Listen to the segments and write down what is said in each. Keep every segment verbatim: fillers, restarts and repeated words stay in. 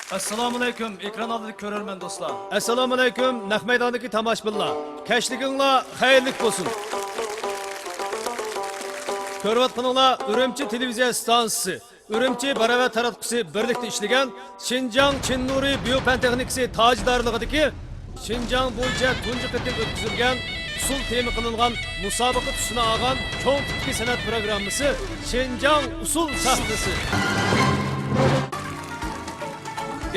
ئەسسالامۇئەلەيكۇم، ئېكران ئالدىدىكى كۆرۈرمەن دوستلار. ئەسسالامۇئەلەيكۇم، نەق مەيداندىكى تاماشىبىنلار. كەچلىكىڭلار خەيرلىك بولسۇن. كۆرۈۋاتقىنىڭلار ئۈرۈمچى تېلېۋىزىيە ئىستانسىسى، ئۈرۈمچى باراۋەر تاراتقۇسى بىرلىكتە ئىشلىگەن شىنجاڭ چىن نۇرى بىيو پەن تېخنىكىسى تاجىدارلىقىدىكى شىنجاڭ بويىچە تۇنجى قېتىم ئۆتكۈزۈلگەن ئۇسسۇل تېما قىلىنغان مۇسابىقە تۈسىنى ئالغان چوڭ تىپتىكى سەنئەت پروگراممىسى شىنجاڭ ئۇسسۇل سەھنىسى.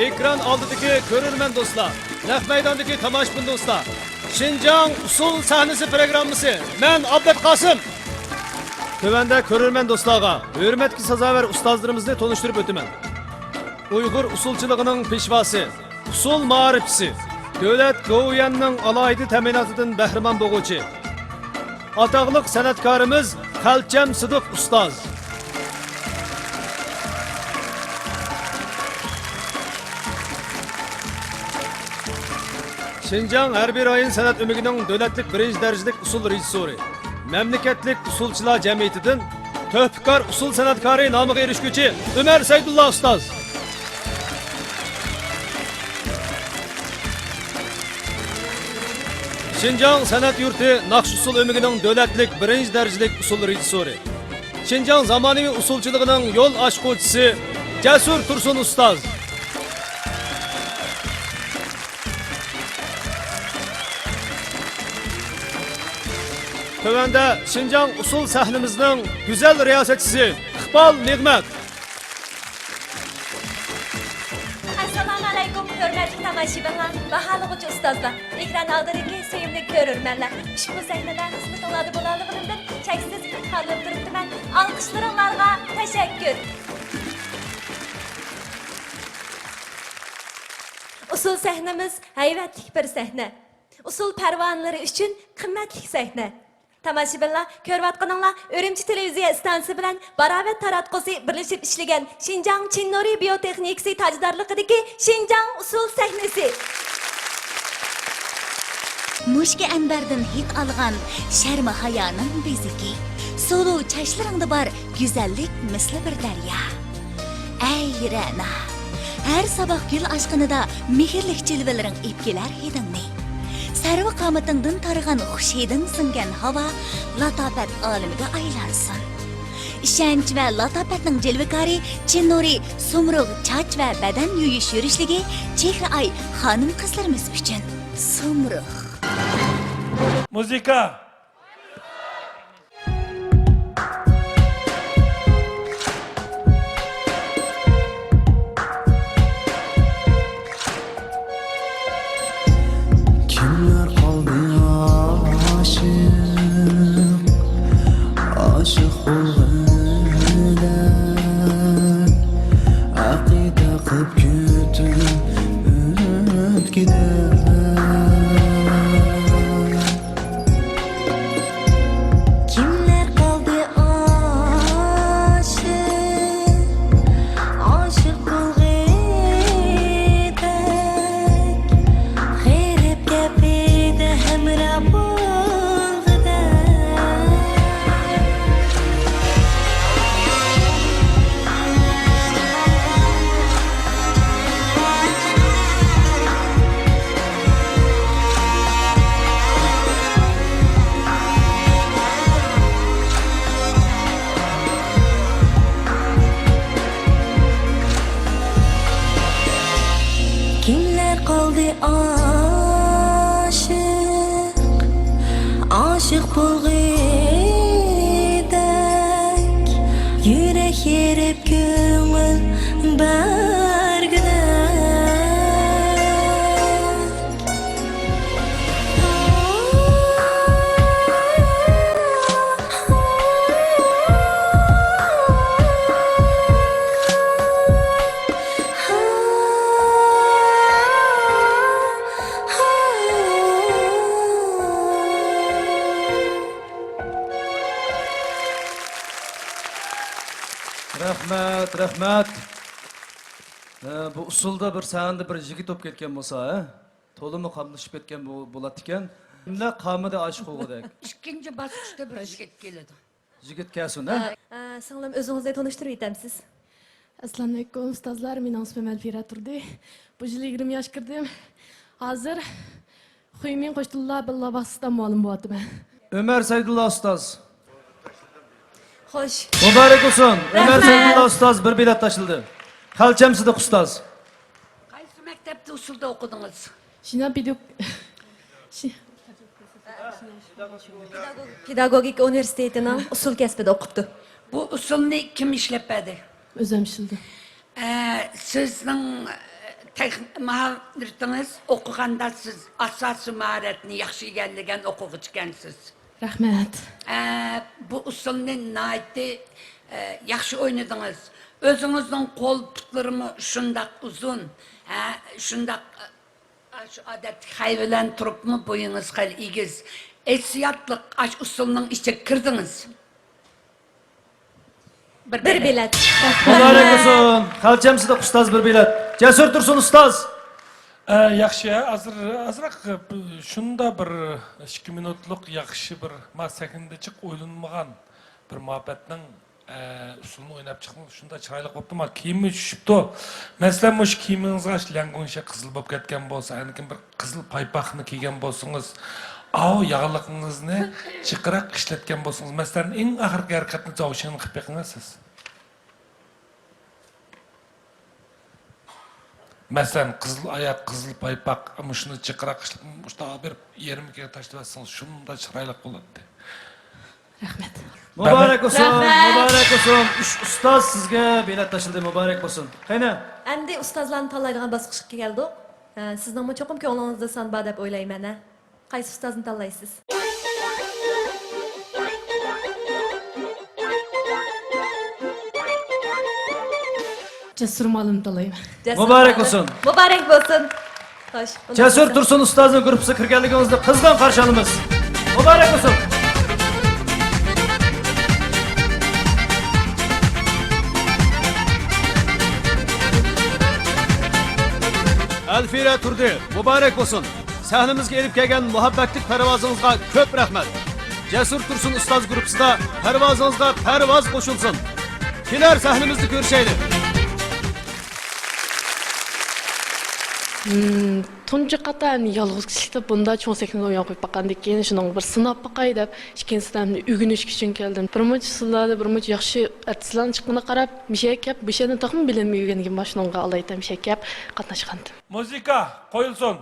ئېكران ئالدىدىكى كۆرۈرمەن دوستلار، نەق مەيداندىكى تاماشىبىن دوستلار، شىنجاڭ ئۇسسۇل سەھنىسى پروگراممىسى، مەن ئابلەت قاسىم. تۆۋەندە كۆرۈرمەن دوستلارغا ھۆرمەتكە سازاۋەر ئۇستازلىرىمىزنى تونۇشتۇرۇپ ئۆتىمەن. ئۇيغۇر ئۇسسۇلچىلىقىنىڭ پېشۋاسى، ئۇسسۇل مائارىپچىسى، دۆلەت گوۋۇيۈەننىڭ ئالاھىدە تەمىناتىدىن بەھرىمەن بولغۇچى، ئاتاقلىق سەنئەتكارىمىز خەلچەم سىدىق ئۇستاز. شىنجاڭ ھەربىي رايون سەنئەت ئۆمىكىنىڭ دۆلەتلىك بىرىنچى دەرىجىلىك ئۇسسۇل رېژىسسورى، مەملىكەتلىك ئۇسسۇلچىلار جەمئىيىتىدىن تۆھپىكار ئۇسسۇل سەنئەتكارى نامىغا ئېرىشكۈچى ئۆمەر سەيدۇللا ئۇستاز. شىنجاڭ سەنئەت يۇرتى ناخشا ئۇسسۇل ئۆمىكىنىڭ دۆلەتلىك بىرىنچى دەرىجىلىك ئۇسسۇل رېژىسسورى، شىنجاڭ زامانىۋى ئۇسسۇلچىلىقىنىڭ يول ئاچقۇچىسى جەسۇر تۇرسۇن ئۇستاز. تۆۋەندە شىنجاڭ ئۇسسۇل سەھنىمىزنىڭ گۈزەل رىياسەتچىسى ئىقبال نېغمەت. ئەسسالامۇئەلەيكۇم، ھۆرمەتلىك تاماشىبىنلار، باھالىغۇچى ئۇستازلار، ئېكران ئالدىدىكى سۆيۈملۈك كۆرۈرمەنلەر. ئۇشبۇ سەھنىدە خىزمىتىڭلاردا بولغانلىقىمدىن چەكسىز ئىپتىخارلىنىپ تۇرۇپتىمەن. ئالقىشلىرىڭلارغا تەشەككۈر. ئۇسسۇل سەھنىمىز ھەيۋەتلىك بىر سەھنە. ئۇسسۇل پەرۋانىلىرى ئۈچۈن قىممەتلىك سەھنە. تاماشىبىنلار، كۆرۈۋاتقىنىڭلار ئۈرۈمچى تېلېۋىزىيە ئىستانسىسى بىلەن باراۋەت تاراتقۇسى بىرلىشىپ ئىشلىگەن شىنجاڭ چىن نۇرى بىيو تېخنىكىسى تاجىدارلىقىدىكى شىنجاڭ ئۇسسۇل سەھنىسى. مۇشكى ئەنبەردىن ھىد ئالغان شەرمى ھايانىڭ بېزىكى، سولۇ چاچلىرىڭدا بار گۈزەللىك مىسلى بىر دەريا. ئەي رەنا، ھەر ساباق گۈل ئاچقىنىدا مېھىرلىك جىلۋىلىرىڭ ئېلىپ كېلەر ھىدىڭنى. سەرۋە قامىتىڭدىن تارىغان خۇش ھىدىڭ سىڭگەن ھاۋا لاتاپەت ئالىمىگە ئايلانسۇن. ئىشەنچ ۋە لاتاپەتنىڭ جىلۋىكارى چىن نۇرى سۇمرۇغ چاچ ۋە بەدەن يۇيۇش يۈرۈشلۈكى چېھرى ئاي خانىم-قىزلىرىمىز ئۈچۈن سۇمرۇغ. مۇزىكا. كىملەر قالدى ئاشىق، ئاشىق بولغۇدەك، ئەقىدە قىلىپ كۈتۈپ ئۆتكۈدەك. كىملەر قالدى ئاشىق، ئاشىق بولغۇدەك، غېرىب كەپىدە ھەمراھ بولغۇدەك. كىملەر قالدى ئاشىق، ئاشىق بولغۇدەك، يۈرەك يېرىپ كۆڭۈل بەرگۈدەك. رەھمەت، رەھمەت. ھە، بۇ ئۇسسۇلدا بىر سەھنىدە بىر يىگىت بولۇپ كەتكەن بولسا، ھە؟ تولىمۇ قاملىشىپ كەتكەن بۇ، بولاتتىكەن. كىملەر قالمىدى ئاشىق بولغۇدەك؟ ئىككىنچى باسقۇچتا بىر يىگىت كېلىدۇ. يىگىت كەلسۇن، ھە؟ ئە، سىڭلىم، ئۆزىڭىزنى تونۇشتۇرۇپ ئۆتەمسىز؟ ئەسسالامۇئەلەيكۇم ئۇستازلار، مېنىڭ ئىسمىم ئەلفىرە تۇردى. بۇ يىل يىگىرمە ياشقا كىردىم. ھازىر خۇيمىن قوشتۇنلا بىللا باغچىسىدا مۇئەللىم بولۇۋاتىمەن. ئۆمەر سەيدۇللا ئۇستاز. خوش. مۇبارەك بولسۇن. ئۆمەر رەھمەت. سەيدۇللا ئۇستاز بىر بېلەت تاشلىدى. خەلچەم سىدىق ئۇستاز. قايسى مەكتەپتە ئۇسسۇلدا ئوقۇدىڭىز؟ شىنا پېدوگ-، شى-، پېداگوگىكا ئۇنىۋېرسىتېتىنىڭ ئۇسسۇل كەسپىدە ئوقۇپتۇ. بۇ ئۇسسۇلنى كىم ئىشلەپ بەردى؟ ئۆزۈم ئىشلىدىم. ئە، سىزنىڭ، ئە، تېخ-، ماھارىتىڭىز ئوقۇغاندا سىز ئاساسىي ماھارەتنى ياخشى ئىگىلىگەن ئوقۇغۇچى ئىكەنسىز. رەھمەت. ئە، بۇ ئۇسسۇلنى ناھايىتى، ئە، ياخشى ئوينىدىڭىز. ئۆزىڭىزنىڭ قول پۇتلىرىمۇ شۇنداق ئۇزۇن، ھە، شۇنداق، ئە، شۇ ئادەتتىكى خەي بىلەن تۇرۇپمۇ بويىڭىز خېلى ئېگىز. ئېھتىياتلىق ئاشۇ ئۇسسۇلنىڭ ئىچىگە كىردىڭىز. بىر بىر بېلەت. بېلەت. مۇبارەك بولسۇن. خەلچەم سىدىق ئۇستاز بىر بېلەت. جەسۇر تۇرسۇن ئۇستاز. ئە، ياخشى، ھازىر ئازراق، ئە، شۇندا بىر ئىككى مىنۇتلۇق ياخشى بىر، ما سەھنىدە جىق ئويلانمىغان بىر مۇھەببەتنىڭ، ئە، ئۇسسۇلىنى ئويناپ چىقتىڭىز. شۇندا چىرايلىق بوپتۇ. ما كىيىمى چۈشۈپتۇ. مەسىلەن، مۇشۇ كىيىمىڭىزغا شۇ لەڭگۇنشە قىزىل بولۇپ كەتكەن بولسا، ئاندىن كېيىن بىر قىزىل پايپاقنى كىيگەن بولسىڭىز، ئاۋۇ ياغلىقىڭىزنى جىقراق ئىشلەتكەن بولسىڭىز، مەسىلەن، ئەڭ ئاخىرقى ھەرىكەتنى زاۋشىڭنى قىلىپ بېقىڭە سىز. مەسىلەن، قىزىل ئاياق، قىزىل پايپاق، مۇشۇنى جىقراق ئىشلىتىپ، مۇشۇنداق بېرىپ يېرىمىگە تاشلىۋەتسىڭىز، شۇنداق چىرايلىق بولاتتى. رەھمەت. مۇبارەك بولسۇن، رەھمەت. مۇبارەك بولسۇن. ئۈچ ئۇستاز سىزگە بېلەت تاشلىدى، مۇبارەك بولسۇن. قېنى؟ ئەمدى ئۇستازلارنى تاللايدىغان باسقۇچقا كەلدۇق. ئە، سىزنىڭمۇ چوقۇم كۆڭلىڭىزدە سان بار دەپ ئويلايمەن، ھە؟ قايسى ئۇستازنى تاللايسىز؟ جەسۇر مۇئەللىمنى تاللايمەن. جەسۇر مۇبارەك مۇئەللىم. بولسۇن. مۇبارەك بولسۇن. خوش، جەسۇر تۇرسۇن ئۇستازنىڭ گۇرۇپپىسىغا كىرگەنلىكىڭىزنى قىزغىن قارشى ئالىمىز. مۇبارەك بولسۇن. ئەلفىرە تۇردى، مۇبارەك بولسۇن. سەھنىمىزگە ئېلىپ كەلگەن مۇھەببەتلىك پەرۋازىڭىزغا كۆپ رەھمەت. جەسۇر تۇرسۇن ئۇستاز گۇرۇپپىسىدا پەرۋازىڭىزغا پەرۋاز قوشۇلسۇن. كېلەر سەھنىمىزدە كۆرۈشەيلى. مم، تۇنجى قېتىم يالغۇز كىشىلىكتە بۇنداق چوڭ سەھنىدە ئويۇن قويۇپ باققاندىن كېيىن، شۇنىڭغا بىر سىناپ باقاي دەپ، ئىككىنچىسىدىن ئۆگىنىش ئۈچۈن كەلدىم. بىرمۇنچە ئۇسسۇللاردا بىرمۇنچە ياخشى ئارتىسلارنىڭ چىققىنىغا قاراپ، مۇشۇ يەرگە كەپ، مۇشۇ يەردىن تېخىمۇ بىلىم ئۆگەنگىلى، مانا شۇنىڭغا ئالايىتەن مۇشۇ يەرگە كەپ قاتناشقانىدىم. مۇزىكا قويۇلسۇن.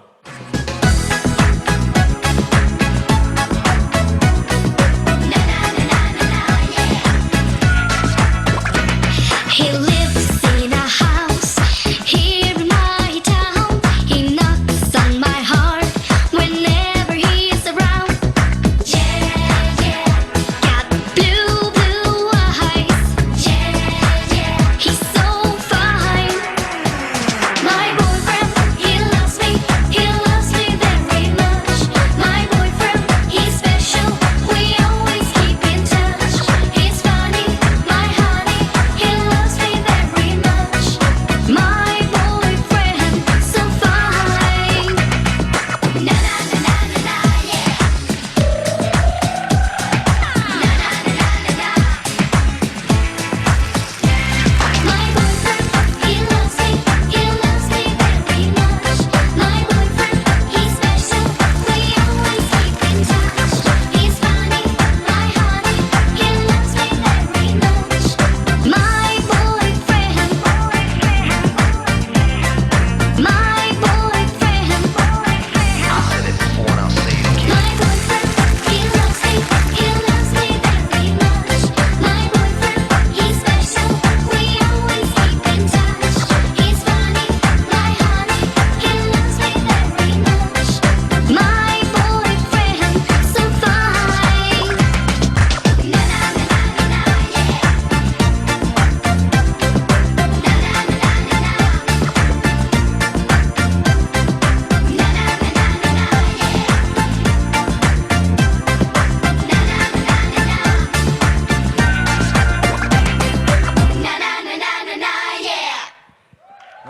He lives in a house here in my town. He knocks on my heart whenever he's around. Yeah, yeah. Got blue, blue eyes. Yeah, yeah. He's so fine. My boyfriend, he loves me, he loves me very much. My boyfriend, he's special, we always keep in touch. He's funny, my honey, he loves me very much. My boyfriend, so fine. Na, na, na, na, na, na, yeah.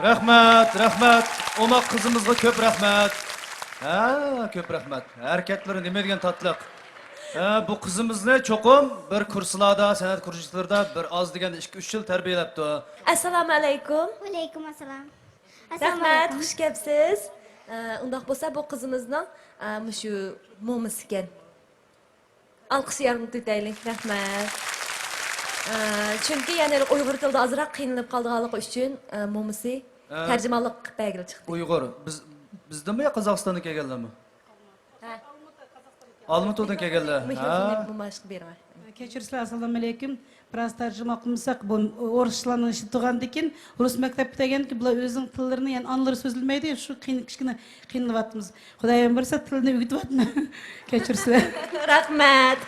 رەھمەت، رەھمەت. ئوماق قىزىمىزغا كۆپ رەھمەت. ھە، كۆپ رەھمەت. ھەرىكەتلىرى نېمە دېگەن تاتلىق. ئە، بۇ قىزىمىزنى چوقۇم بىر كۇرسلاردا، سەنئەت كۇرسلىرىدا بىر ئاز دېگەندە ئىككى، ئۈچ يىل تەربىيەلەپتۇ. ئەسسالامۇ ئەلەيكۇم. ۋەئەلەيكۇم ئەسسالام. رەھمەت، ئەسسالامۇ ئەلەيكۇم. خۇش كەپسىز. ئە، ئۇنداق بولسا بۇ قىزىمىزنىڭ، ئە، مۇشۇ مومىسىكەن. ئالقىش ياردىمى تۆتەيلى. رەھمەت. ئە، چۈنكى يەنە ئۇيغۇر تىلدا ئازراق قىينىلىپ قالىدىغانلىقى ئۈچۈن، ئە، مومىسى ھە. تەرجىمانلىق قىلىپ بەرگىلى چىقتى. ئۇيغۇر. بىز، بىزدىنمۇ يا قازاقىستاندىن كەلگەنلەرمۇ؟ ھە. ئالمۇتىدىن كەلگەنلەر. مىكروفوننى ھە. مۇماشقا بېرىڭ. كەچۈرسىلەر، ئەسسالامۇ ئەلەيكۇم. بىراز تەرجىمە قىلمىساق، بۇ ئورۇسلارنىڭ ئىشلىتىدىغاندىكىن، رۇس مەكتەپكە كەلگەندىكىن، بۇلار ئۆزىنىڭ تىللىرىنى، يەنى ئانىلىرى سۆزلىمەيدۇ، شۇ قىيىن، كىچىككىنە قىينىلىۋاتىمىز. خۇدايىم بۇيرۇسا، تىلنى ئۆگىتىۋاتىمەن. كەچۈرسىلەر. رەھمەت.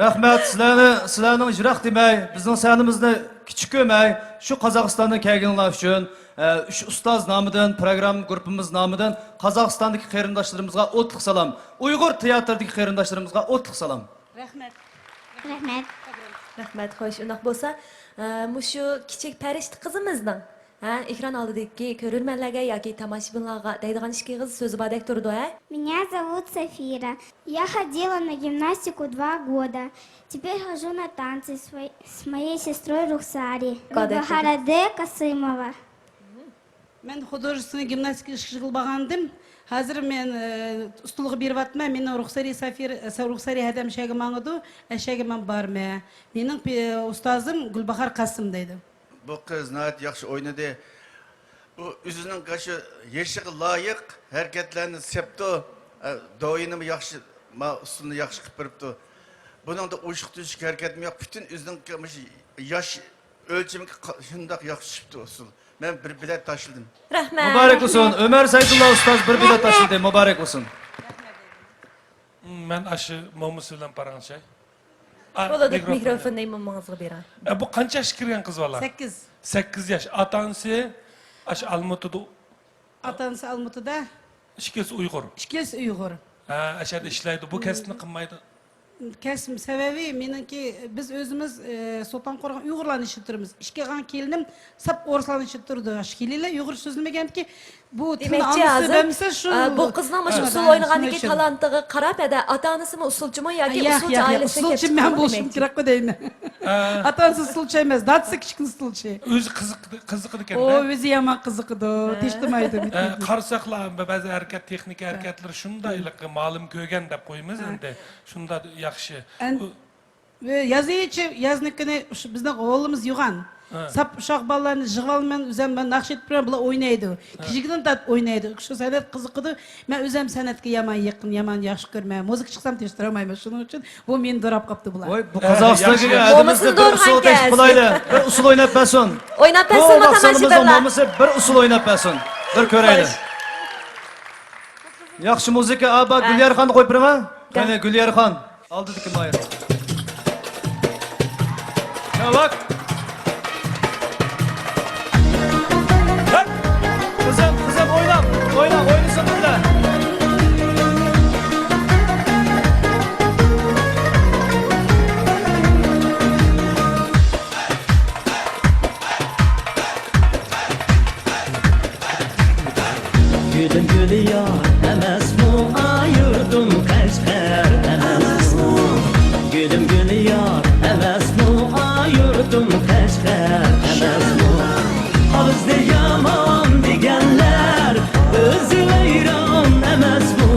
رەھمەت، سىلەرنى، سىلەرنىڭ يىراق دېمەي، بىزنىڭ سەھنىمىزنى كىچىك كۆرمەي، شۇ قازاقىستاندىن كەلگىنىڭلار ئۈچۈن، ئە، ئۈچ ئۇستاز نامىدىن، پروگرامما گۇرۇپپىمىز نامىدىن قازاقىستاندىكى قېرىنداشلىرىمىزغا ئوتلۇق سالام، ئۇيغۇر تىياتىرىدىكى قېرىنداشلىرىمىزغا ئوتلۇق سالام. رەھمەت. رەھمەت. رەھمەت، خوش. ئۇنداق بولسا، ئە، مۇشۇ كىچىك پەرىشتە قىزىمىزنىڭ، ھە، ئېكران ئالدىدىكى كۆرۈرمەنلەرگە ياكى تاماشىبىنلارغا دەيدىغان ئىككى ئېغىز سۆزى باردەك تۇرىدۇ، ھە؟ Меня зовут Сафира. Я ходила на гимнастику два года. Теперь хожу на танцы с, с моей сестрой Рухсари. Гулбахар Касымова. مەن خۇدۇژېستۋېننىي گىمناستىكا ئىشقا بارغانىدىم. ھازىر مەن، ئە، ئۇستىلىققا بېرىۋاتىمەن. مېنىڭ رۇخسارى سافىر، ئە، رۇخسارى ھەدەم شەگە ماڭىدۇ، ئەشەگە مەن بارىمەن. مېنىڭ پې-، ئۇستازىم گۈلباھار قاسىم دەيدۇ. بۇ قىز ناھايىتى ياخشى ئوينىدى. بۇ ئۆزىنىڭ ئاشۇ يېشىغا لايىق ھەرىكەتلەرنى سەپتۇ. ئە، دويىنىمۇ ياخشى، ما ئۇسسۇلنى ياخشى قىلىپ بېرىپتۇ. بۇنىڭدا ئۇيۇشۇق تۈيۈشۈك ھەرىكەتمۇ يوق. پۈتۈن ئۆزىنىڭ مۇشۇ ياش ئۆلچىمىگە قا-، شۇنداق ياخشى چۈشۈپتۇ ئۇسسۇل. مەن بىر بېلەت تاشلىدىم. رەھمەت. مۇبارەك بولسۇن. ئۆمەر سەيدۇللا ئۇستاز بىر بېلەت تاشلىدى. مۇبارەك بولسۇن. مەن ئاشۇ مومىسى بىلەن پاراڭلىشاي. ئا، بولىدۇ، مىكروفوننى. مىكروفوننى مومىڭىزغا بېرىڭ. ئە، بۇ قانچە ياشقا كىرگەن قىز بالا؟ سەككىز. سەككىز ياش. ئاتا-ئانىسى ئاشۇ ئالمۇتىدا. ئاتا-ئانىسى ئالمۇتىدا. ئىككىلىسى ئۇيغۇر. ئىككىلىسى ئۇيغۇر. ھە، ئەشەدە ئىشلەيدۇ. بۇ كەسىپنى قىلمايدۇ. كەسىپ سەۋەبى مېنىڭكى، بىز ئۆزىمىز، ئە، سولتانقورغان ئۇيغۇرلارنى ئىشلىتىمىز. ئىككى قىلغان كېلىنىم ساپ ئورۇسلارنى ئىشلىتىپ تۇرىدۇ. شۇ كېلىنلەر ئۇيغۇرچە سۆزلىمىگەندىكى، بۇ تىلنى دېمەكچى، ئاڭلىسا ھازىر، بەرمىسە شۇ، ئە، بۇ قىزنىڭ مۇشۇ ھە، ئۇسسۇل ھە، ئوينىغاندىكى شۇنى ئىشلىتىمىز. تالانتىغا قاراپ، ھەدە، ئاتا-ئانىسىمۇ ئۇسسۇلچىمۇ ياكى ياق، ئۇسسۇلچى ياق، ياق. ئائىلىسىدىن ئۇسسۇلچى كېلىپ مەن چىققانمۇ بولۇشۇم دېمەكچى. كېرەكقۇ دەيمەن. ئە. ئاتا-ئانىسى ئۇسسۇلچى ئەمەس، دادىسى كىچىككىنە ئۇسسۇلچى. ئۆزى قىزىق-، قىزىقىدىكەن-دە. ئۇ ئۆزى يامان قىزىقىدۇ، ھە. تېشتىمايدۇ. ئە، قارىساقلا، بەزى ھەرىكەت، تېخنىكا ھەرىكەتلىرى شۇنداق ھېلىقى مالىم كۆرگەن دەپ قويىمىز ئەمدى. شۇنداق ياخشى. ئەن-، ئۇ ۋە يازىچە يازنىكىنى شۇ بىزنىڭ ھولىمىز يوغان. ھە. ساپ ئۇششاق بالىلارنى يىغىۋالىمەن، ئۆزۈم مەن ناخشا ئېيتىپ بېرىمەن، بۇلار ئوينايدۇ. ھە. كىچىكىدىن تارتىپ ئوينايدۇ. شۇ سەنئەت قىزىقىدۇ. مەن ئۆزۈم سەنئەتكە يامان يېقىن، يامان ياخشى كۆرىمەن. مۇزىكا چىقسام تىترەلمەيمەن. شۇنىڭ ئۈچۈن بۇ مېنى دوراپ قاپتۇ بۇلار. ۋاي، بۇ ھە، قازاقىستان ياخشى. كەلگەن ئادىمىزنى بىر ئۇسسۇل تەكلىپ قىلايلى. بىر ئۇسسۇل ئويناپ بەرسۇن. ئويناپ بەرسىڭىز بۇ مانا ماقسالىمىزنىڭ تاماشىبىنلار. مومىسى بىر ئۇسسۇل ئويناپ بەرسۇن. بىر كۆرەيلى. خوش. ياخشى مۇزىكا، ئابا، ھە. گۈليارخاننى قويۇپ بېرىڭە. قېنى، گۈليارخان. ئالدىدىكى مايرا. چاۋاك. قىزىم، قىزىم، ئوينا، ئوينا، ئوينىسۇن بىللە. گۈلۈم گۈلىيار ئەمەسمۇ، ئا يۇرتۇم قەشقەر ئەمەسمۇ؟ گۈلۈم گۈلىيار ئەمەسمۇ، ئا يۇرتۇم قەشقەر ئەمەسمۇ؟ ئاغزىدا يامان دېگەنلەر ئۆزى ۋەيران ئەمەسمۇ؟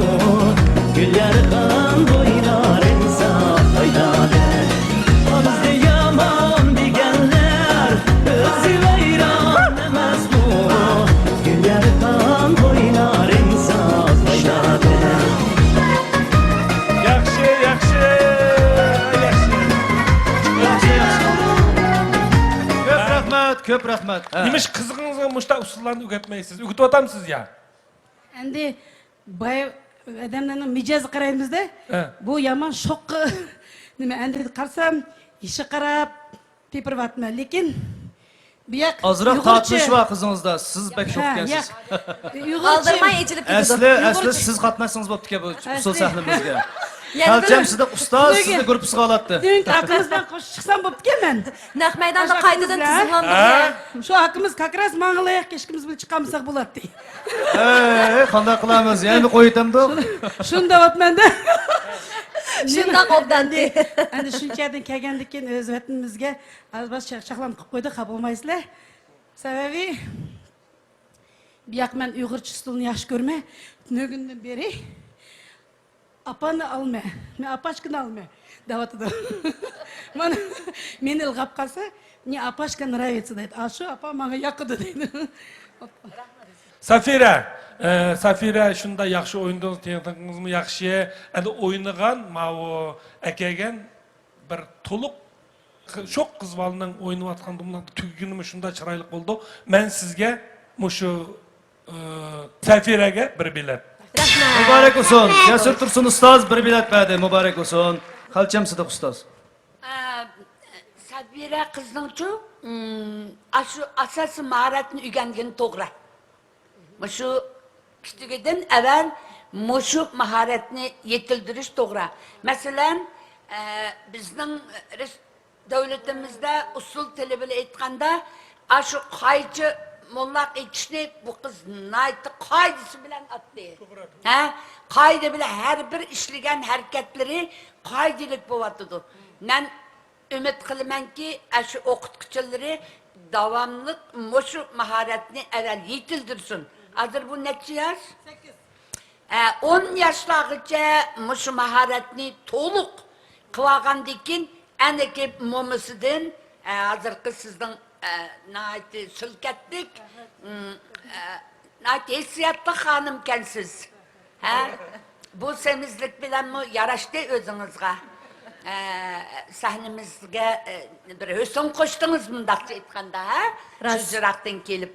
گۈليارخان بويلار ئىنساپ ئايدادى. ئاغزىدا يامان دېگەنلەر ئۆزى ۋەيران ئەمەسمۇ؟ گۈليارخان بويلار ئىنساپ ئايدادى. ياخشى، ياخشى، ياخشى. ياخشى، ياخشى. كۆپ رەھمەت، كۆپ رەھمەت. ھە. نېمىش قىزىڭىزغا مۇشۇنداق ئۇسسۇللارنى ئۆگەتمەيسىز؟ ئۆگىتىۋاتامسىز يا؟ ئەمدى بايا ئادەملەرنىڭ مىجەزىگە قارايمىز-دە. ھە. بۇ يامان شوققا، نېمە، ئەمدى قارىسام، يېشىغا قاراپ پىپىرىۋاتىمەن. لېكىن بۇ ياق ئازراق ئۇيغۇرچە. تارتىنىش بار قىزىڭىزدا. سىز بەك شوخ ھە، ئىكەنسىز. ياق. ئۇيغۇرچە. ئالدىرىماي ئېچىلىپ كېتىدۇ. ئەسلى، ئەسلى ئۇيغۇرچە. سىز قاتناشسىڭىز بوپتىكەن بۇ ئۇسسۇل سەھنىمىزگە. يەنە خەلچەم بىر سىدىق ئۇستاز سىزنى گۇرۇپپىسىغا ئالاتتى. بۈگۈنكى ئاقىمىز بىلەن قوشۇپ چىقسام بوپتىكەن مەن. نەق مەيداندا قايتىدىن تىزىملاندۇق. ھە؟ شۇ ئاقىمىز كاكراس ماڭا لايىق كەشكىمىز بىلەن چىقالمىساق بولاتتى. ھەي، قانداق قىلىمىز؟ يەنە قويۇۋېتەمدۇق؟ شۇنى دەۋاتىمەن-دە. شۇنداق ئوبداندى. ئەمدى شۇنچە يەردىن كەلگەندىن كېيىن ئۆز ۋەتىنىمىزگە ئازراق چاقچاقلارنى قىلىپ قويدۇق، خاپا بولمايسىلەر. سەۋەبى، بۇياق مەن ئۇيغۇرچە ئۇسسۇلنى ياخشى كۆرمەي، تۈنۈگۈندىن بېرى «Апаны алма, не апашканы алма» دەۋاتىدۇ. مانا، مېنى ئىلغاپ قالسا، «Мне апашка нравится» دەيدۇ. «ئاشۇ ئاپا ماڭا ياقىدۇ» دەيدۇ. سەفىرە، ئە، سەفىرە، شۇنداق ياخشى ئوينىدىڭىز، تېخنىكىڭىزمۇ ياخشى. ئەمدى ئوينىغان، ماۋۇ ئەكەلگەن بىر تولۇق شوق قىز بالىنىڭ ئويناۋاتقان دومىلاقتا تۈگىگىنىمۇ شۇنداق چىرايلىق بولىدۇ. مەن سىزگە مۇشۇ، ئى، سەفىرەگە بىر بېلەت. رەھمەت. مۇبارەك بولسۇن. جەسۇر تۇرسۇن ئۇستاز بىر بېلەت بەردى. مۇبارەك بولسۇن. خەلچەم سىدىق ئۇستاز. ئە، سەفىرە قىزنىڭچۇ، ئم، ئاشۇ ئاساسىي ماھارەتنى ئۆگەنگىنى توغرا. مۇشۇ كىچىكىدىن ئەۋەل مۇشۇ ماھارەتنى يېتىلدۈرۈش توغرا. مەسىلەن، ئە، بىزنىڭ رەس-، دۆلىتىمىزدە ئۇسسۇل تىلى بىلەن ئېيتقاندا، ئاشۇ قايچا موللاق ئېتىشنى بۇ قىز ناھايىتى قائىدىسى بىلەن ئاتتى. ھە؟ قائىدە بىلەن ھەر بىر ئىشلىگەن ھەرىكەتلىرى قائىدىلىك بولۇۋاتىدۇ. مەن ئۈمىد قىلىمەنكى، ئاشۇ ئوقۇتقۇچىلىرى داۋاملىق مۇشۇ ماھارەتنى ئەۋەل يېتىلدۈرسۇن. ھازىر بۇ نەچچە ياش؟ سەككىز. ئە، ئون ياشلارغىچە مۇشۇ ماھارەتنى تولۇق قىلىۋالغاندىن كېيىن، ئەنىكى مومىسىدىن، ئە، ھازىرقى سىزنىڭ، ئە، ناھايىتى سۈلكەتلىك، ئىم، ئە، ناھايىتى ھېسسىياتلىق خانىمكەنسىز. ھە؟ بۇ سېمىزلىك بىلەنمۇ ياراشتى ئۆزىڭىزغا. ئە، سەھنىمىزگە، ئە، بىر ھۆسن قوشتىڭىز، مۇنداقچە ئېيتقاندا، ھە؟ راست. شۇ يىراقتىن كېلىپ.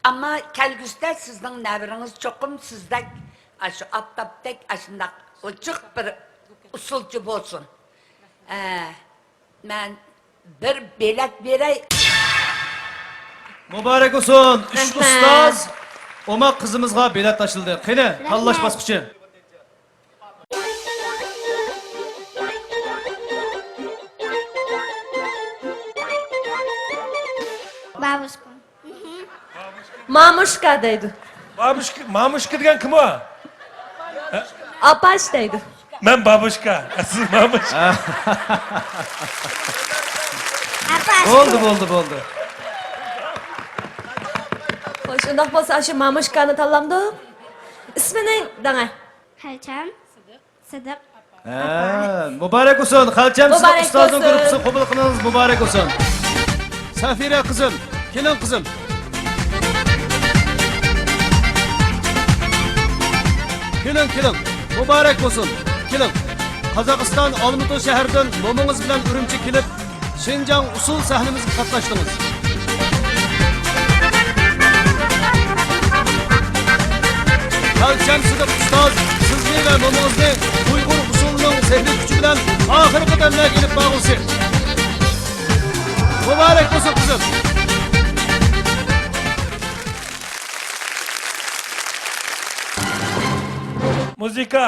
ئەمما كەلگۈسىدە سىزنىڭ نەۋرىڭىز چوقۇم سىزدەك، ئاشۇ ئاپتاپتەك، ئاشۇنداق ئوچۇق بىر ئۇسسۇلچى بولسۇن. ئە، مەن بىر بېلەت بېرەي. مۇبارەك بولسۇن. ئۈچ رەھمەت. ئۇستاز ئوماق قىزىمىزغا بېلەت تاشلىدى. قېنى، تاللاش باسقۇچى. بابۇشكا. مامۇشكا دەيدۇ. بابۇشكا، مامۇشكا دېگەن كىم ئۇ؟ ئاپاش دەيدۇ. مەن بابۇشكا، سىز مامۇشكا. بولدى، بولدى، بولدى. خوش، ئۇنداق بولسا، ئاشۇ مامۇشكانى تاللامدۇ؟ ئىسمى نېمە دەڭە؟ خەلچەم سىدىق. ھە، مۇبارەك بولسۇن. خەلچەم سىدىق ئۇستازنىڭ گۇرۇپپىسىنى قوبۇل قىلىڭىز. مۇبارەك بولسۇن. سەفىرە قىزىم، كېلىڭ قىزىم. كېلىڭ، كېلىڭ. مۇبارەك بولسۇن. كېلىڭ. قازاقىستان ئالمۇتا شەھىرىدىن مومىڭىز بىلەن ئۈرۈمچىگە كېلىپ، شىنجاڭ ئۇسسۇل سەھنىمىزگە قاتناشتىڭىز. خەلچەم سىدىق ئۇستاز سىزنى ۋە مومىڭىزنى ئۇيغۇر ئۇسسۇلىنىڭ سېھرىي كۈچى بىلەن ئاخىرقى دەملەرگە ئېلىپ بارغۇسى. مۇبارەك بولسۇن، قىزىم. مۇزىكا.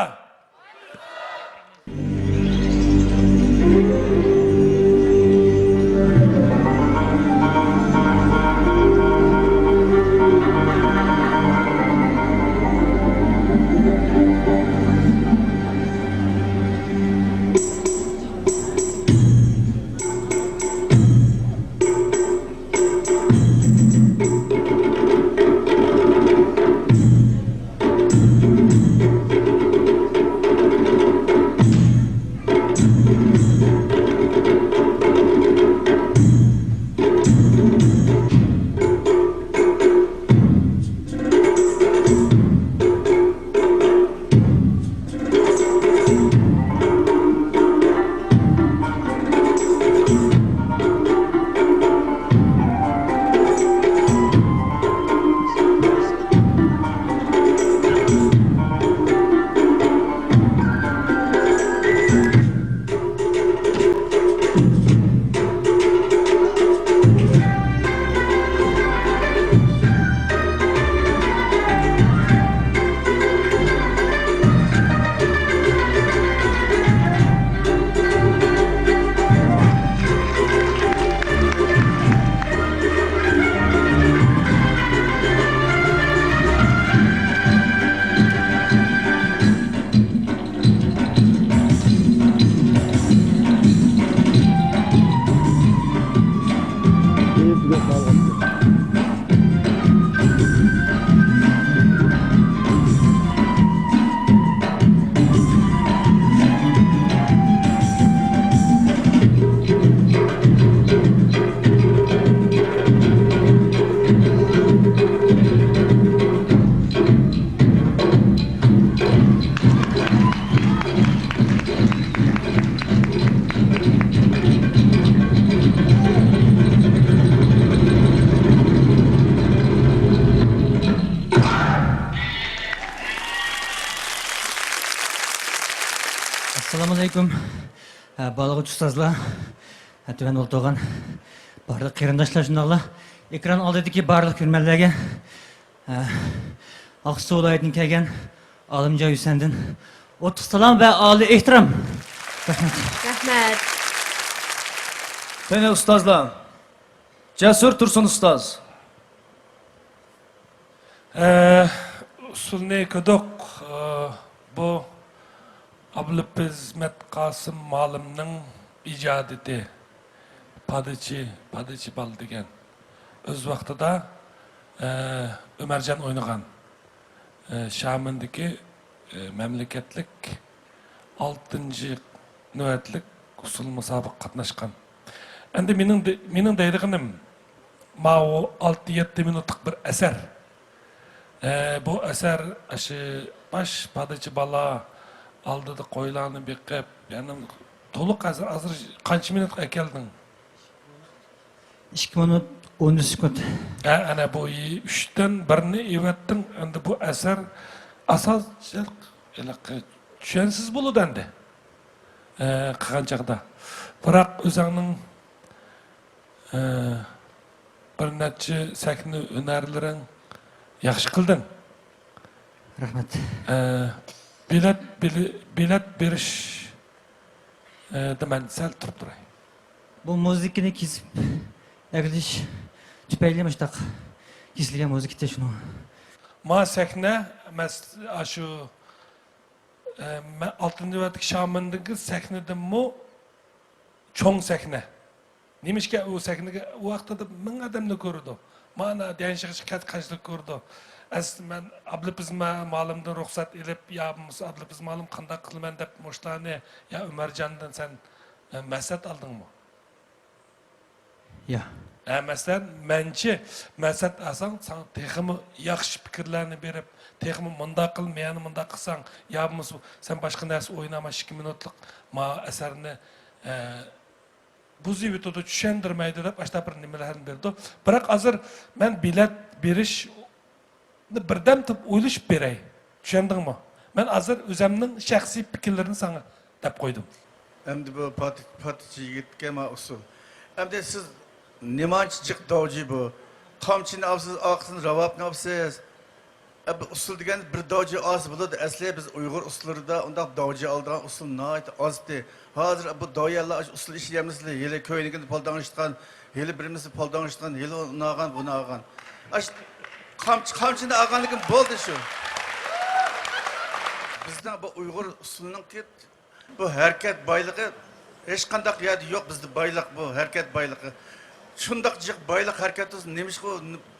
ئەلەيكۇم. ھە، باھالىغۇچى ئۇستازلار، ھە، تۆۋەندە ئولتۇرغان بارلىق قېرىنداشلار، شۇنداقلا ئېكران ئالدىدىكى بارلىق كۆرۈرمەنلەرگە، ھە، ئاقسۇ ۋىلايىتىدىن كەلگەن ئالىمجان ھۈسەندىن ئوتلۇق سالام ۋە ئالىي ئېھتىرام. رەھمەت. رەھمەت. قېنى ئۇستازلار، جەسۇر تۇرسۇن ئۇستاز. ئە، ئۇسسۇلنى كۆردۇق. ئە، بۇ ئابلىپىزمەت قاسىم مالىمنىڭ ئىجادىيىتى. پادىچى، پادىچى بالا دېگەن. ئۆز ۋاقتىدا، ئە، ئۆمەرجان ئوينىغان، ئە، شامىندىكى، ئە، مەملىكەتلىك ئالتىنچى نۆۋەتلىك ئۇسسۇل مۇسابىقىگە قاتناشقان. ئەمدى مېنىڭ دە-، مېنىڭ دەيدىغىنىم، ماۋۇ ئالتە يەتتە مىنۇتلۇق بىر ئەسەر. ئە، بۇ ئەسەر ئاشۇ باش پادىچى بالا ئالدىدا قويلارنى بېقىپ، يەنى تولۇق ھازىر، ھازىر قانچە مىنۇتقا ئەكەلدىڭ؟ ئىككى مىنۇت ئون سېكۇنت. ھە، ئەنە بۇ ئۈچتىن بىرنى ئېۋەتتىڭ. ئەمدى بۇ ئەسەر ئاساسلىق ھېلىقى چۈشەنسىز بولىدۇ ئەمدى. ئە، قىلغان چاغدا. بىراق ئۆزۈڭنىڭ، ئە، بىر نەچچە سەھنە ھۈنەرلىرىڭ ياخشى قىلدىڭ. رەھمەت. ئە، بېلەت، بېلە-، بېلەت بېرىش، ئە، دە مەن سەل تۇرۇپ تۇراي. بۇ مۇزىكىنى كېسىپ ئەكېلىش تۈپەيلى مۇشۇنداق كېسىلگەن مۇزىكا شۇنىڭ. ما سەھنە، مەس-، ئاشۇ، ئە، مە-، ئالتىنچى نۆۋەتلىك شامىندىكى سەھنىدىنمۇ چوڭ سەھنە. نېمىشقا ئۇ سەھنىگە ئۇ ۋاقتىدا مىڭ ئادەمنى كۆرىدۇ. مانا ديەنشىغىچە قەد-، قەشتە كۆرىدۇ. ئەسلى مەن ئابلىپىز ما-، مالىمدىن رۇخسەت ئېلىپ، يا بولمىسا ئابلىپىز مالىم قانداق قىلىمەن دەپ مۇشۇلارنى، يا ئۆمەرجاندىن سەن، ئە، مەسلىھەت ئالدىڭمۇ؟ يا. ھە، مەسىلەن، مەنچە مەسلىھەت ئالساڭ، ساڭا تېخىمۇ ياخشى پىكىرلەرنى بېرىپ، تېخىمۇ مۇنداق قىل، مېنى مۇنداق قىلساڭ، يا بولمىسا سەن باشقا نەرسە ئويناما، ئىككى مىنۇتلۇق ما ئەسەرنى، ئە، بۇزۇۋېتىدۇ، چۈشەندۈرمەيدۇ دەپ، ئاشۇنداق بىر نېمىلەرنى بېرىدۇ. بىراق ھازىر مەن بېلەت بېرىشنى بىردەم تۇرۇپ ئويلىشىپ بېرەي. چۈشەندىڭمۇ؟ مەن ھازىر ئۆزۈمنىڭ شەخسىي پىكىرلىرىنى ساڭا دەپ قويدۇم. ئەمدى بۇ پاتى-، پاتىچى يىگىتكە ما ئۇسسۇل. ئەمدى سىز نېمانچە جىق داۋجى بۇ؟ قامچىنى ئاپسىز، ئارقىسىدىن راۋابنى ئاپسىز. ئە، بۇ ئۇسسۇل دېگەن بىر داۋجى ئالسا بولىدۇ. ئەسلى بىز ئۇيغۇر ئۇسسۇللىرىدا ئۇنداق داۋجى ئالىدىغان ئۇسسۇل ناھايىتى ئازتى. ھازىر بۇ داۋيەللار ئۇسسۇل ئىشلىيەلمىسىلەر. ھېلى كۆينىكىنى پالداڭ ئىشىتقان، ھېلى بىرىمىسى پالداڭ ئىشىتقان، ھېلى ئۇنى ئالغان، بۇنى ئالغان. ئاش-، قامچى، قامچىنى ئالغاندىن كېيىن بولدى شۇ. بىزنىڭ بۇ ئۇيغۇر ئۇسسۇلىنىڭكى بۇ ھەرىكەت بايلىقى ھېچقانداق يەردە يوق بىزدە بايلىق، بۇ ھەرىكەت بايلىقى. شۇنداق جىق بايلىق ھەرىكەت قىلسا، نېمىشقا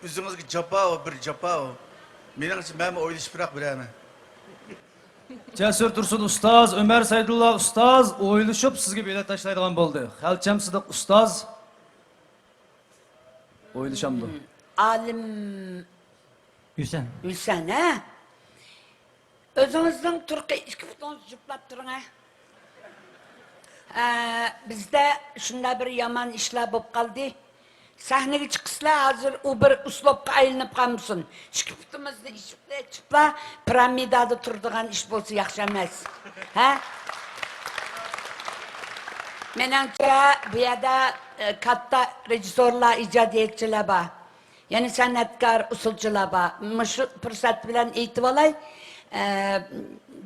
ئۆزىڭىزگە جاپا ئۇ، بىر جاپا ئۇ. مېنىڭچە، مەنمۇ ئويلىشىپراق بېرەرمەن. جەسۇر تۇرسۇن ئۇستاز، ئۆمەر سەيدۇللا ئۇستاز ئويلىشىپ سىزگە بېلەت تاشلايدىغان بولدى. خەلچەم سىدىق ئۇستاز ئويلىشامدۇ؟ ئالىم ھۈسەن. ھۈسەن، ھە؟ ئۆزىڭىزنىڭ تۇرقى ئىككى پۇتىڭىزنى جۈپلاپ تۇرۇڭ، ھە؟ ئە، بىزدە شۇنداق بىر يامان ئىشلار بولۇپ قالدى. سەھنىگە چىقىسىلەر، ھازىر ئۇ بىر ئۇسلۇبقا ئايلىنىپ قالمىسۇن. ئىككى پۇتىمىزنى ئېچىپلا، ئېچىپلا، پىرامىدادا تۇرىدىغان ئىش بولسا ياخشى ئەمەس. ھە؟ مېنىڭچە، بۇ يەردە، ئە، كاتتا رېژىسسورلار، ئىجادىيەتچىلەر بار. يەنە سەنئەتكار ئۇسسۇلچىلار بار. مۇشۇ پۇرسەت بىلەن ئېيتىۋالاي، ئە،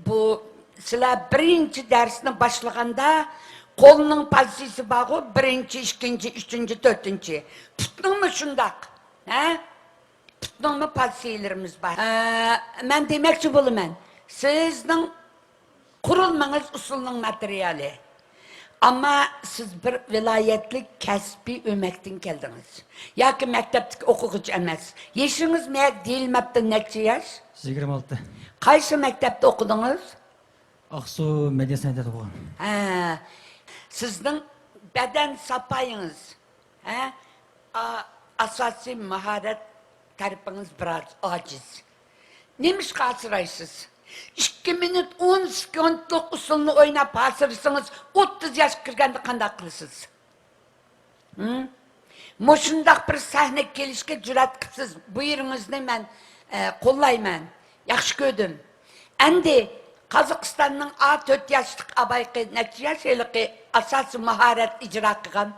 بۇ سىلەر بىرىنچى دەرسنى باشلىغاندا، قولنىڭ پازىتسىيىسى بارغۇ، بىرىنچى، ئىككىنچى، ئۈچىنچى، تۆتىنچى. پۇتنىڭمۇ شۇنداق، ھە؟ پۇتنىڭمۇ پازىتسىيىلىرىمىز بار. ئە، مەن دېمەكچى بولىمەن، سىزنىڭ قۇرۇلمىڭىز ئۇسسۇلنىڭ ماتېرىيالى. ئەمما سىز بىر ۋىلايەتلىك كەسپىي ئۆمەكتىن كەلدىڭىز. ياكى مەكتەپتىكى ئوقۇغۇچى ئەمەس. يېشىڭىز مە-، دېيىلمەپتۇ، نەچچە ياش؟ يىگىرمە ئالتە. قايسى مەكتەپتە ئوقۇدىڭىز؟ ئاقسۇ مەدەنىيەت سەنئەت ئوقۇغان. ھە. سىزنىڭ بەدەن ساپايىڭىز، ھە؟ ئا-، ئاساسىي ماھارەت تەرىپىڭىز بىراز ئاجىز. نېمىشقا ھاسىرايسىز؟ ئىككى مىنۇت ئون سېكۇنتلۇق ئۇسسۇلنى ئويناپ ھاسىرىسىڭىز، ئوتتۇز ياشقا كىرگەندە قانداق قىلىسىز؟ ھىم؟ مۇشۇنداق بىر سەھنىگە كېلىشكە جۈرئەت قىپسىز. بۇ يېرىڭىزنى مەن، ئە، قوللايمەن. ياخشى كۆردۈم. ئەمدى قازاقىستاننىڭ ئا تۆت ياشلىق ئابايقى نەچچە ياش ھېلىقى ئاساسىي ماھارەت ئىجرا قىلغان.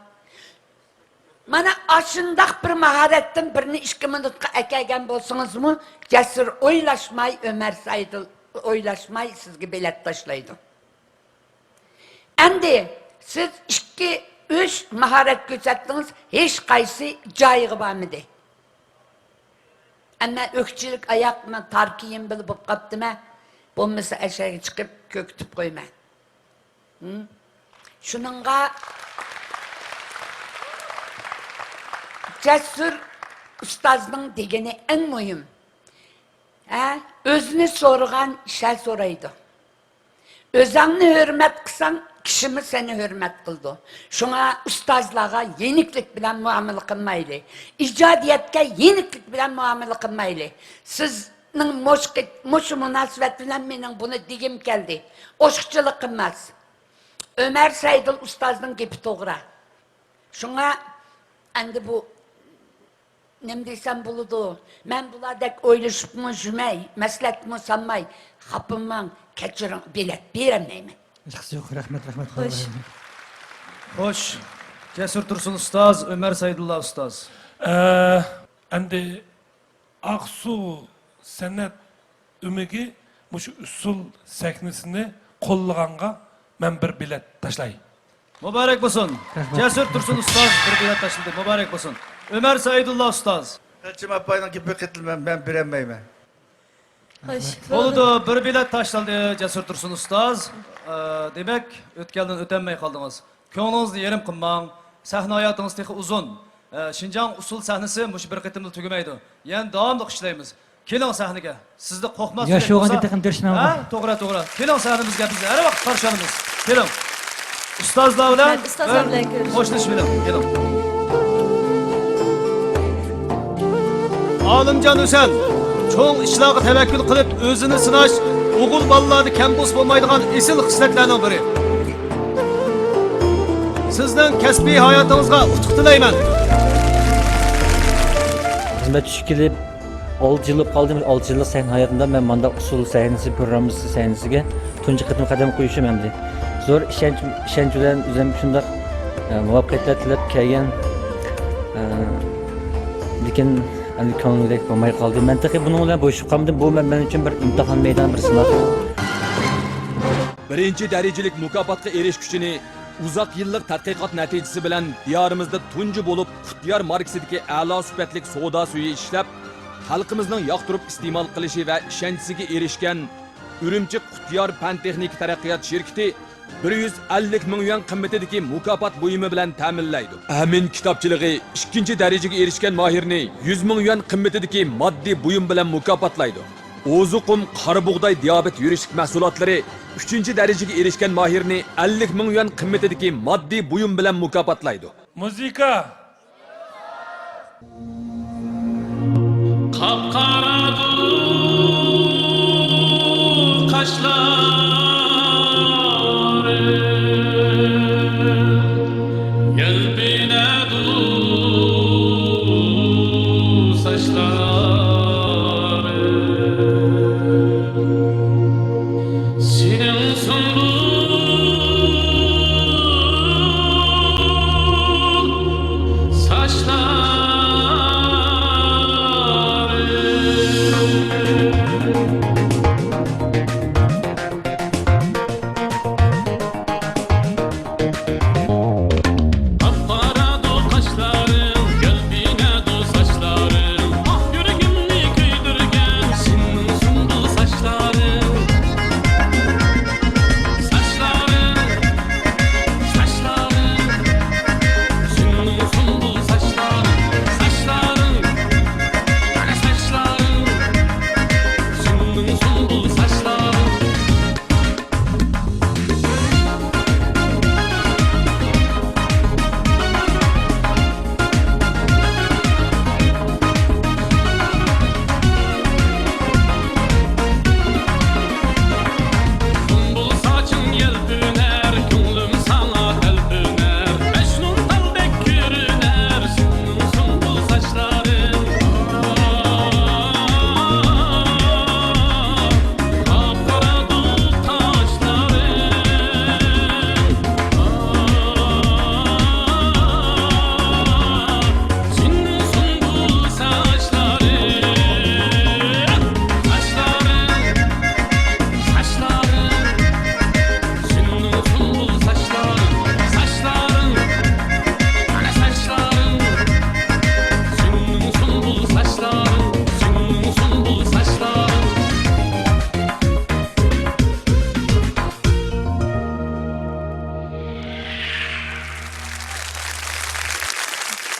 مانا ئاشۇنداق بىر ماھارەتتىن بىرنى ئىككى مىنۇتقا ئەكەلگەن بولسىڭىزمۇ، جەسۇر ئويلاشماي، ئۆمەر سايدىل ئويلاشماي سىزگە بېلەت تاشلايدۇ. ئەمدى سىز ئىككى، ئۈچ ماھارەت كۆرسەتتىڭىز، ھېچقايسى جايىغا بارمىدى. ئەمما ئۆكچىلىك ئاياق، مەن تار كىيىم بىلەن بولۇپ قاپتىمەن. بولمىسا ئەشەگە چىقىپ كۆكۈتۈپ قويىمەن. ھىم؟ شۇنىڭغا جەسۇر ئۇستازنىڭ دېگىنى ئەڭ مۇھىم. ھە؟ ئۆزىنى سورىغان ئىشەر سورايدۇ. ئۆزۈڭنى ھۆرمەت قىلساڭ، كىشىمۇ سېنى ھۆرمەت قىلىدۇ. شۇڭا ئۇستازلارغا يېنىكلىك بىلەن مۇئامىلە قىلمايلى. ئىجادىيەتكە يېنىكلىك بىلەن مۇئامىلە قىلمايلى. سىزنىڭ مۇشۇ، مۇشۇ مۇناسىۋەت بىلەن مېنىڭ بۇنى دېگۈم كەلدى. ئوشۇقچىلىق قىلماس. ئۆمەر سەيدۇل ئۇستازنىڭ گېپى توغرا. شۇڭا ئەمدى بۇ نېمە دېسەم بولىدۇ؟ مەن بۇلاردەك ئويلىشىپمۇ يۈرمەي، مەسلىھەتمۇ سالماي، خاپىماڭ، كەچۈرۈڭ، بېلەت بېرەلمەيمەن. ھېچقىسى يوق، رەھمەت، رەھمەت. خوش. خوش. جەسۇر تۇرسۇن ئۇستاز، ئۆمەر سەيدۇللا ئۇستاز. ئە، ئەمدى ئاقسۇ سەنئەت ئۆمىكى مۇشۇ ئۇسسۇل سەھنىسىنى قوللىغانغا مەن بىر بېلەت تاشلاي. مۇبارەك بولسۇن. رەھمەت. جەسۇر تۇرسۇن ئۇستاز بىر بېلەت تاشلىدى. مۇبارەك بولسۇن. ئۆمەر سەئىدۇللا ئۇستاز. ئەلچىم ئاپاينىڭ گېپى قېتىلمە، مەن بېرەلمەيمەن. خوش. بولىدۇ، بىر بېلەت تاشلىدى جەسۇر تۇرسۇن ئۇستاز. ئە، دېمەك، ئۆتكەلدىن ئۆتەلمەي قالدىڭىز. كۆڭلىڭىزنى يېرىم قىلماڭ. سەھنە ھاياتىڭىز تېخى ئۇزۇن. ئە، شىنجاڭ ئۇسسۇل سەھنىسى مۇشۇ بىر قېتىملا تۈگىمەيدۇ. يەنە داۋاملىق ئىشلەيمىز. كېلىڭ سەھنىگە. سىزدە قورقماسلىق ياش بولغاندا بولسا. تېخىمۇ تىرىشمەڭ. ھە؟ توغرا، توغرا. كېلىڭ سەھنىمىزگە، بىز ھەر ۋاقىت قارشى ئالىمىز. كېلىڭ. ئۇستازلار بىلەن رەھمەت، ئۇستازلار بىلەن بىر كۆرۈشۈش. خوشلىشىپ ئېلىڭ. كېلىڭ. ئالىمجان ھۈسەن، چوڭ ئىشلارغا تەۋەككۈل قىلىپ، ئۆزىنى سىناش ئوغۇل بالىلاردا كەم بولسا بولمايدىغان ئېسىل خىسلەتلەرنىڭ بىرى. سىزنىڭ كەسپىي ھاياتىڭىزغا ئۇتۇق تىلەيمەن. خىزمەت چۈشۈپ كېلىپ، ئالتە يىل بولۇپ قالدى، ئالتە يىللىق سەھنە ھاياتىمدا مەن مانداق ئۇسسۇل سەھنىسى، پروگراممىسى سەھنىسىگە تۇنجى قېتىم قەدەم قويۇشۇم ئەمدى. زور ئىشەنچ، ئىشەنچ بىلەن ئۆزۈم شۇنداق، ئە، مۇۋەپپەقىيەتلەر تىلەپ كەلگەن، ئە، لېكىن ئەمدى كۆڭلۈمدەك بولماي قالدى. مەن تېخى بۇنىڭ بىلەن بوشىشىپ قالمىدىم. بۇ مەن، مەن ئۈچۈن بىر ئىمتىھان مەيدانى، بىر سىناق. بىرىنچى دەرىجىلىك مۇكاپاتقا ئېرىشكۈچىنى ئۇزاق يىللىق تەتقىقات نەتىجىسى بىلەن دىيارىمىزدا تۇنجى بولۇپ قۇتىيار ماركىسىدىكى ئەلا سۈپەتلىك سودا سۈيى ئىشلەپ، خەلقىمىزنىڭ ياقتۇرۇپ ئىستېمال قىلىشى ۋە ئىشەنچىسىگە ئېرىشكەن ئۈرۈمچى قۇتىيار پەن تېخنىكا تەرەققىيات شىركىتى بىر يۈز ئەللىك مىڭ يۈەن قىممىتىدىكى مۇكاپات بۇيۇمى بىلەن تەمىنلەيدۇ. ئەمىن كىتابچىلىقى ئىككىنچى دەرىجىگە ئېرىشكەن ماھىرنى يۈز مىڭ يۈەن قىممىتىدىكى ماددىي بۇيۇم بىلەن مۇكاپاتلايدۇ. ئوزۇقۇم قارا بۇغداي دىيابېت يۈرۈشلۈك مەھسۇلاتلىرى ئۈچىنچى دەرىجىگە ئېرىشكەن ماھىرنى ئەللىك مىڭ يۈەن قىممىتىدىكى ماددىي بۇيۇم بىلەن مۇكاپاتلايدۇ. مۇزىكا. قاپقاراغۇ قاشلار، يەلپۈنەدۇ ساچلار. سېنىڭ سۇمبۇل ساچلارىڭ.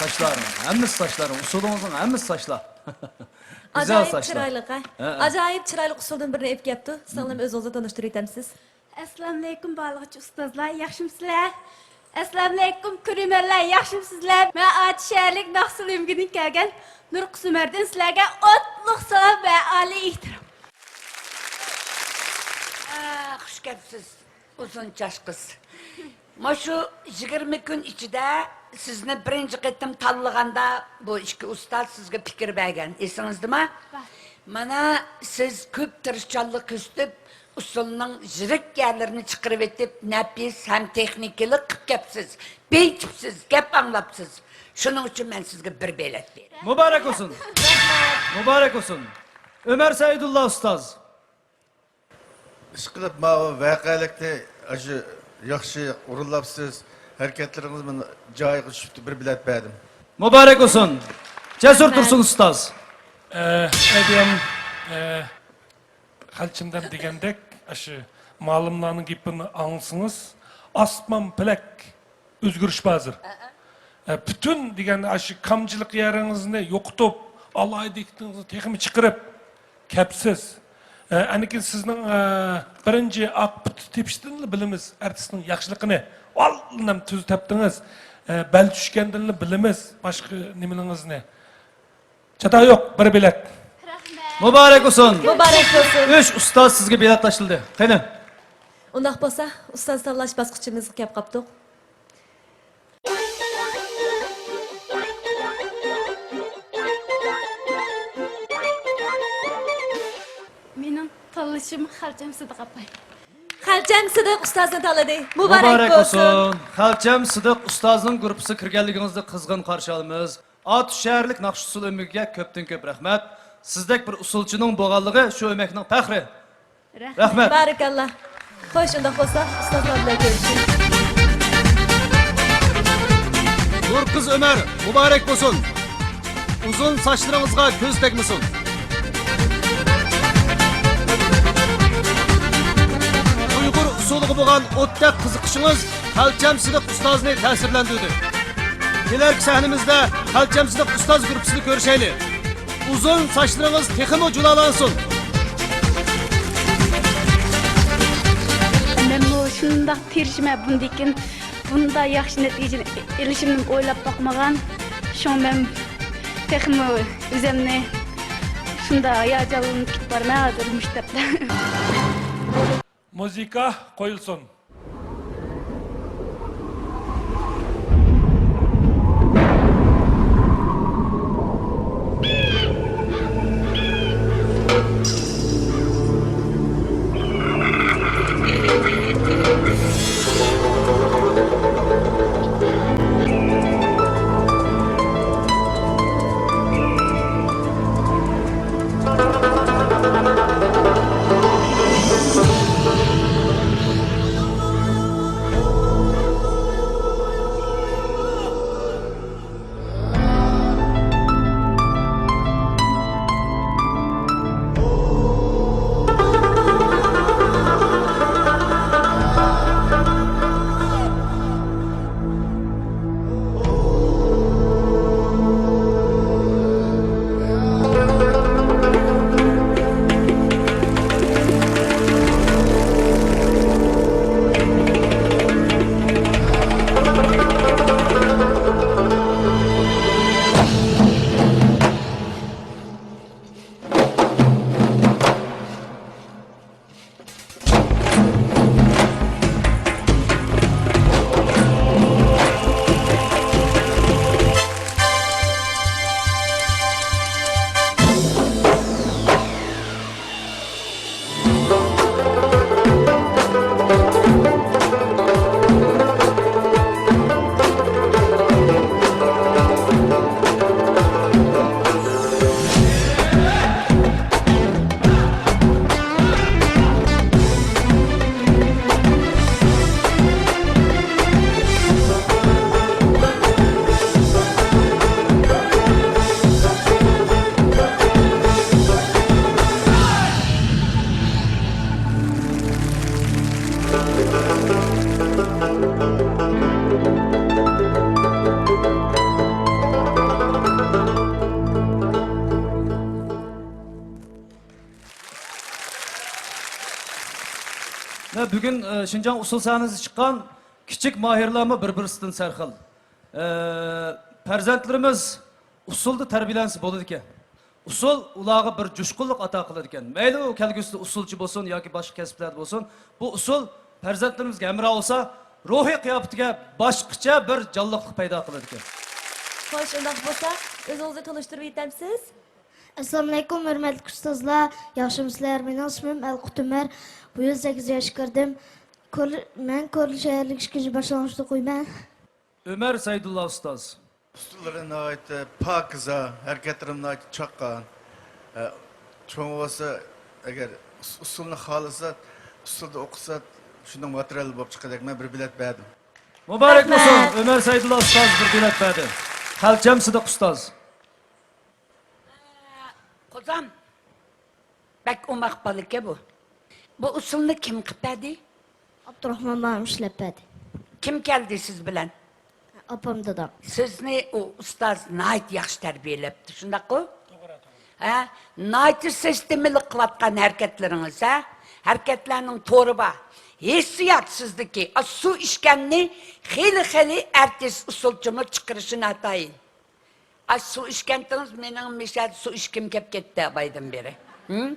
ساچلار، ھەممىسى ساچلار، ئۇسسۇلىڭىزنىڭ ھەممىسى ساچلار. گۈزەل ئاجايىپ ساچلار. چىرايلىق، ھە؟ ھە، ھە. ئاجايىپ چىرايلىق ئۇسسۇلدىن بىرنى ئېلىپ كەپتۇ. سىڭلىم، ئۆزىڭىزنى تونۇشتۇرۇۋېتەمسىز؟ ئەسسالامۇئەلەيكۇم بارلىققا ئۇستازلار، ياخشىمۇسىلەر؟ ئەسسالامۇئەلەيكۇم كۆرۈرمەنلەر، ياخشىمۇسىزلەر؟ مەن ئاتۇش شەھەرلىك ناخشا ئۈلۈمگىدىن كەلگەن نۇرقىز ئۆمەردىن سىلەرگە ئوتلۇق سالام ۋە ئالىي ئېھتىرام. ئا، خۇش كەپسىز، ئۇزۇن چاچ قىز. مۇشۇ يىگىرمە كۈن ئىچىدە سىزنى بىرىنچى قېتىم تاللىغاندا، بۇ ئىككى ئۇستاز سىزگە پىكىر بەرگەن، ئېسىڭىزدىمۇ؟ بار. مانا، سىز كۆپ تىرىشچانلىق كۆرسىتىپ، ئۇسسۇلنىڭ يىرىك يەرلىرىنى چىقىرىۋېتىپ، نەپىس ھەم تېخنىكىلىق قىلىپ كەپسىز، بېيىتىپسىز، گەپ ئاڭلاپسىز. شۇنىڭ ئۈچۈن مەن سىزگە بىر بېلەت بېرەي. مۇبارەك بولسۇن! مۇبارەك بولسۇن! ئۆمەر سەئىدۇللا ئۇستاز. ئىشقىلىپ، ماۋۇ ۋەقەلىكنى ئاشۇ ياخشى ئورۇنلاپسىز، ھەرىكەتلىرىڭىز مانا جايىغا چۈشۈپتۇ، بىر بېلەت بەردىم. مۇبارەك بولسۇن! جەسۇر تۇرسۇن ئۇستاز. ئە، ئەدىيەم، ئە، خەلچىمدەم دېگەندەك، ئاشۇ مۇئەللىملارنىڭ گېپىنى ئاڭلىسىڭىز، ئاسمان پەلەك ئۆزگىرىش بار ھازىر. ئە، پۈتۈن دېگەن ئاشۇ كامچىلىق يېرىڭىزنى يوقىتىپ، ئالاھىدىلىكىڭىزنى تېخىمۇ چىقىرىپ كەپسىز. ئە، ئەنكىن سىزنىڭ، ئە، بىرىنچى ئاق پۇت تېپىشتىنلا بىلىمىز ئارتىسنىڭ ياخشىلىقىنى. ئالدىن ھەم تۈز تەپتىڭىز. ئە، بەل چۈشكەندىنلا بىلىمىز باشقا نېمىلىرىڭىزنى. چاتا يوق، بىر بېلەت. مۇبارەك بولسۇن. مۇبارەك بولسۇن. ئۈچ ئۇستاز سىزگە بېلەت تاشلىدى. قېنى؟ ئۇنداق بولسا، ئۇستاز تاللاش باسقۇچىمىزغا كەپ قاپتۇق. مېنىڭ تاللىشىم خەلچەم سىدىق ئاپاي. خەلچەم سىدىق ئۇستازنى تاللىدى. مۇبارەك بولسۇن. خەلچەم سىدىق ئۇستازنىڭ گۇرۇپپىسىغا كىرگەنلىكىڭىزنى قىزغىن قارشى ئالىمىز. ئاتۇش شەھەرلىك ناخشا ئۇسسۇل ئۆمىكىگە كۆپتىن كۆپ رەھمەت. سىزدەك بىر ئۇسسۇلچىنىڭ بولغانلىقى شۇ ئۆمەكنىڭ پەخرى. رەھمەت. بارىكاللا. خوش، ئۇنداق بولسا، ئۇستازلار بىلەن كۆرۈشىمىز. نۇرقىز ئۆمەر، مۇبارەك بولسۇن! ئۇزۇن ساچلىرىڭىزغا كۆز تەگمىسۇن! ئۇيغۇر ئۇسسۇلىغا بولغان ئوتتەك قىزىقىشىڭىز خەلچەم سىدىق ئۇستازنى تەسىرلەندۈردى. كېلەركى سەھنىمىزدە خەلچەم سىدىق ئۇستاز گۇرۇپپىسىنى كۆرۈشەيلى. ئۇزۇن ساچلىرىڭىز تېخىمۇ جۇلالانسۇن! مەنمۇ شۇنداق تىرىشىمەن، بۇندىن كېيىن بۇنداق ياخشى نەتىجىنى ئېلىشىمنى ئويلاپ باقمىغان. شۇڭا مەن تېخىمۇ ئۆزۈمنى شۇنداق ھاياجانلىنىپ كېتىپ بارىمەن ھازىر مۇشۇ تاپتا. مۇزىكا قويۇلسۇن. بۈگۈن، ئە، شىنجاڭ ئۇسسۇل سەھنىسىگە چىققان كىچىك ماھىرلارمۇ بىر-بىرسىدىن سەرخىل. ئە، پەرزەنتلىرىمىز ئۇسسۇلدا تەربىيەلەنسە بولىدىكەن. ئۇسسۇل ئۇلارغا بىر جۇشقۇنلۇق ئاتا قىلىدىكەن. مەيلى ئۇ كەلگۈسىدە ئۇسسۇلچى بولسۇن ياكى باشقا كەسىپلەردە بولسۇن، بۇ ئۇسسۇل پەرزەنتلىرىمىزگە ھەمراھ بولسا، روھىي قىياپىتىگە باشقىچە بىر جانلىقلىق پەيدا قىلىدىكەن. خوش، ئۇنداق بولسا، ئۆزىڭىزنى تونۇشتۇرۇپ ئۆتەمسىز؟ ئەسسالامۇئەلەيكۇم، ھۆرمەتلىك ئۇستازلار، ياخشىمۇسىلەر؟ مېنىڭ ئىسمىم ئەلقۇت ئۆمەر. بۇ يىل سەككىز ياشقا كىردىم. كورل-، مەن كورلا شەھەرلىك ئىككىنچى باشلانغۇچتا ئوقۇيمەن. ئۆمەر سەيدۇللا ئۇستاز. ئۇسسۇللىرى ناھايىتى پاكىزە، ھەرىكەتلىرىمۇ ناھايىتى چاققان. ئە، چوڭ بولسا، ئەگەر ئۇس-، ئۇسسۇلنى خالىسا، ئۇسسۇلدا ئوقۇسا، شۇنىڭ ماتېرىيالى بولۇپ چىقىدىكەن. مەن بىر بېلەت بەردىم. مۇبارەك بولسۇن، رەھمەت. ئۆمەر سەيدۇللا ئۇستاز بىر بېلەت بەردى. خەلچەم سىدىق ئۇستاز. قوزام، بەك ئوماق بالىكەن بۇ. بۇ ئۇسسۇلنى كىم قىلىپ بەردى؟ ئابدۇراخمان مۇئەللىم ئىشلەپ بەردى. كىم كەلدى سىز بىلەن؟ ئاپام، دادام. سىزنى ئۇ ئۇستاز ناھايىتى ياخشى تەربىيەلەپتۇ، شۇنداققۇ؟ توغرا، توغرا. ھە؟ ناھايىتى سىستېمىلىق قىلىۋاتقان ھەرىكەتلىرىڭىز، ھە؟ ھەرىكەتلەرنىڭ تورى بار. ھېسسىيات سىزدىكى. ئا، سۇ ئىچكەننى خېلى-خېلى ئەرتىس ئۇسسۇلچىمۇ چىقىرىشى ناتايىن. ئاش سۇ ئىچكەنتىڭىز، مېنىڭ مىشەدە سۇ ئىچكۈم كەپ كەتتى بايدىن بېرى. ھىم؟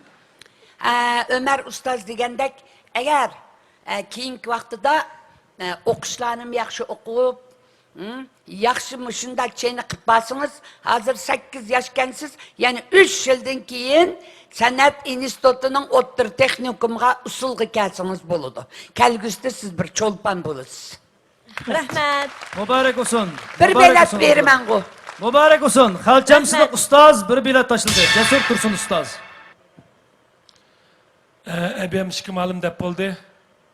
ئە، ئۆمەر ئۇستاز دېگەندەك، ئەگەر، ئە، كېيىنكى ۋاقتىدا، ئە، ئوقۇشلارنىمۇ ياخشى ئوقۇپ، ھىم، ياخشى مۇشۇنداق چېنىقىپ بارسىڭىز، ھازىر سەككىز ياشكەنسىز، يەنە ئۈچ يىلدىن كېيىن سەنئەت ئىنستىتۇتىنىڭ ئوتتۇرا تېخنىكومىغا ئۇسسۇلغا كەلسىڭىز بولىدۇ. كەلگۈسىدە سىز بىر چولپان بولىسىز. رەھمەت. مۇبارەك بولسۇن. بىر مۇبارەك بېلەت بولسۇن. بېرىمەنغۇ. مۇبارەك بولسۇن. خەلچەم سىدىق ئۇستاز بىر بېلەت تاشلىدى. جەسۇر تۇرسۇن ئۇستاز. ئە، ئەبىيەم ئىككى مۇئەللىم دەپ بولدى.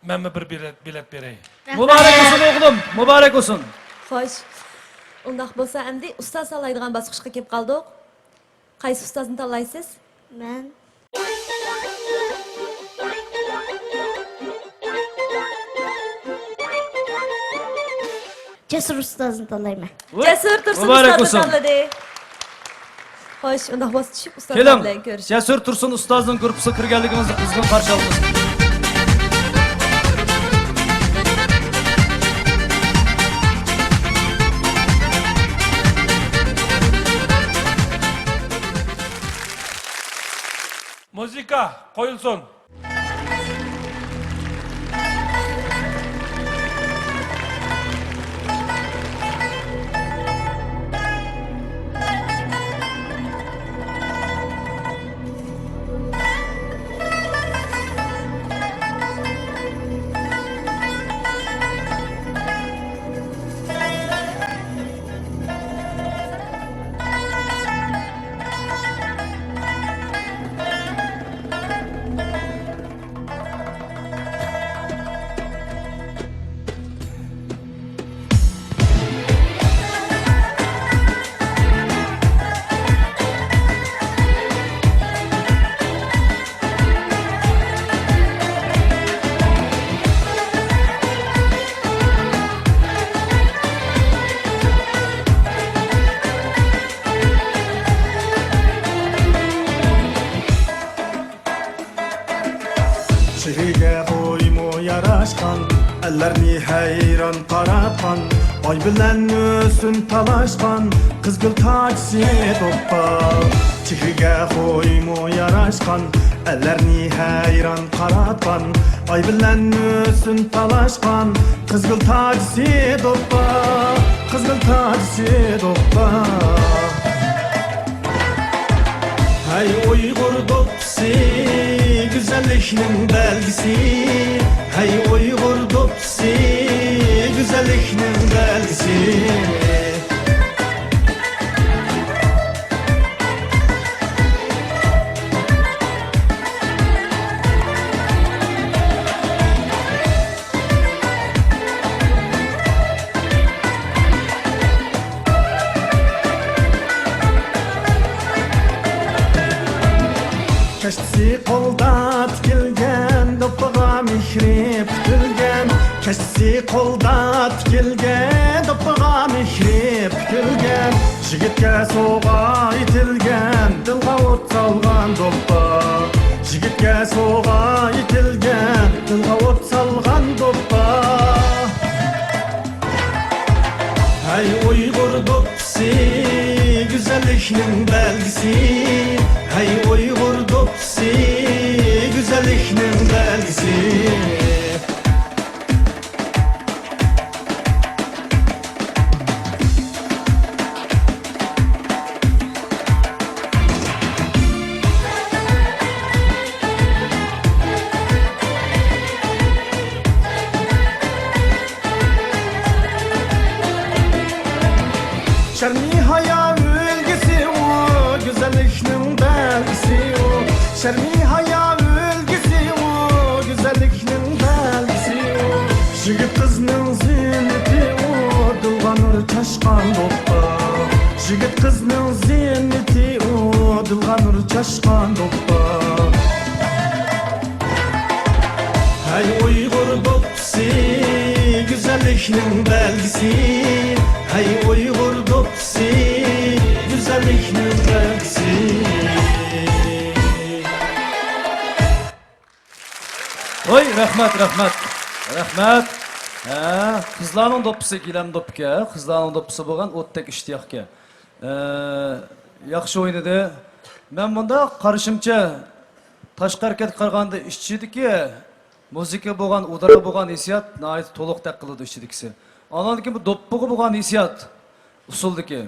مەنمۇ بىر بېلەت، بېلەت بېرەي. رەھمەت. مۇبارەك بولسۇن ئوغلۇم. مۇبارەك بولسۇن. خوش. ئۇنداق بولسا ئەمدى ئۇستاز سانلايدىغان باسقۇچقا كېلىپ قالدۇق. قايسى ئۇستازنى تاللايسىز؟ مەن. جەسۇر ئۇستازنى تاللايمەن. جەسۇر تۇرسۇن مۇبارەك ئۇستازنى بولسۇن. تاللىدى. خوش، ئۇنداق بولسا چۈشۈپ ئۇستازلار كېلىڭ، بىلەن كۆرۈشىمىز. جەسۇر تۇرسۇن ئۇستازنىڭ گۇرۇپپىسىغا كىرگەنلىكىڭىزنى قىزغىن قارشى ئالىمىز. مۇزىكا قويۇلسۇن. چېھرىگە بويمۇ ياراشقان، ئەللەرنى ھەيران قاراتقان، ئاي بىلەن ھۆسن تالاشقان، قىزغىل تاجسى دوپپا. چېھرىگە خويمۇ ياراشقان، ئەللەرنى ھەيران قاراتقان، ئاي بىلەن ھۆسن تالاشقان، قىزغىل تاجسى دوپپا، قىزغىل تاجسى دوپپا. ھەي ئۇيغۇر دوپپىسى، گۈزەللىكنىڭ بەلگىسى، ھەي ئۇيغۇر دوپپىسى، گۈزەللىكنىڭ بەلگىسى. كەشتىسى قولدا تىكىلگەن، دوپپىغا مېھرى پۈتۈلگەن. كەشتىسى قولدا تىكىلگەن، دوپپىغا مېھرى پۈتۈلگەن. يىگىتكە سوۋغا ئېتىلگەن، دىلغا ئوت سالغان دوپپا. يىگىت كۆككە سوۋغا ئېتىلگەن، تىلغا ئوت سالغان دوپپا. ھەي ئۇيغۇر دوپپىسى، گۈزەللىكنىڭ بەلگىسى. ھەي ئۇيغۇر دوپپىسى، گۈزەللىكنىڭ بەلگىسى. شەرمى ھايا ئۈلگىسى ئۇ، گۈزەللىكنىڭ بەلگىسى ئۇ. شەرمى ھايا ئۈلگىسى ئۇ، گۈزەللىكنىڭ بەلگىسى ئۇ. يىگىت قىزنىڭ زىننىتى ئۇ، دىلغا نۇر چاچقان دوپپا. يىگىت قىزنىڭ زىننىتى ئۇ، دىلغا نۇر چاچقان دوپپا. ھەي ئۇيغۇر دوپپىسى، گۈزەللىكنىڭ بەلگىسى. ھەي ئۇيغۇر دوپپىسى، گۈزەللىكنىڭ بەلگىسى. ۋاي، رەھمەت، رەھمەت، رەھمەت. ھە، قىزلارنىڭ دوپپىسى، گىلەم دوپپىكەن. قىزلارنىڭ دوپپىسى بولغان ئوتتەك ئىشتىياقكەن. ئە، ياخشى ئوينىدى. مەن مۇنداق قارىشىمچە، تاشقى ھەرىكەتكە قارىغاندا ئىچىدىكى مۇزىكا بولغان، ئۇدارا بولغان ھېسسىيات ناھايىتى تولۇق تەق قىلىدۇ ئىچىدىكىسى. ئاندىن كېيىن بۇ دوپپىغا بولغان ھېسسىيات ئۇسسۇلدىكى.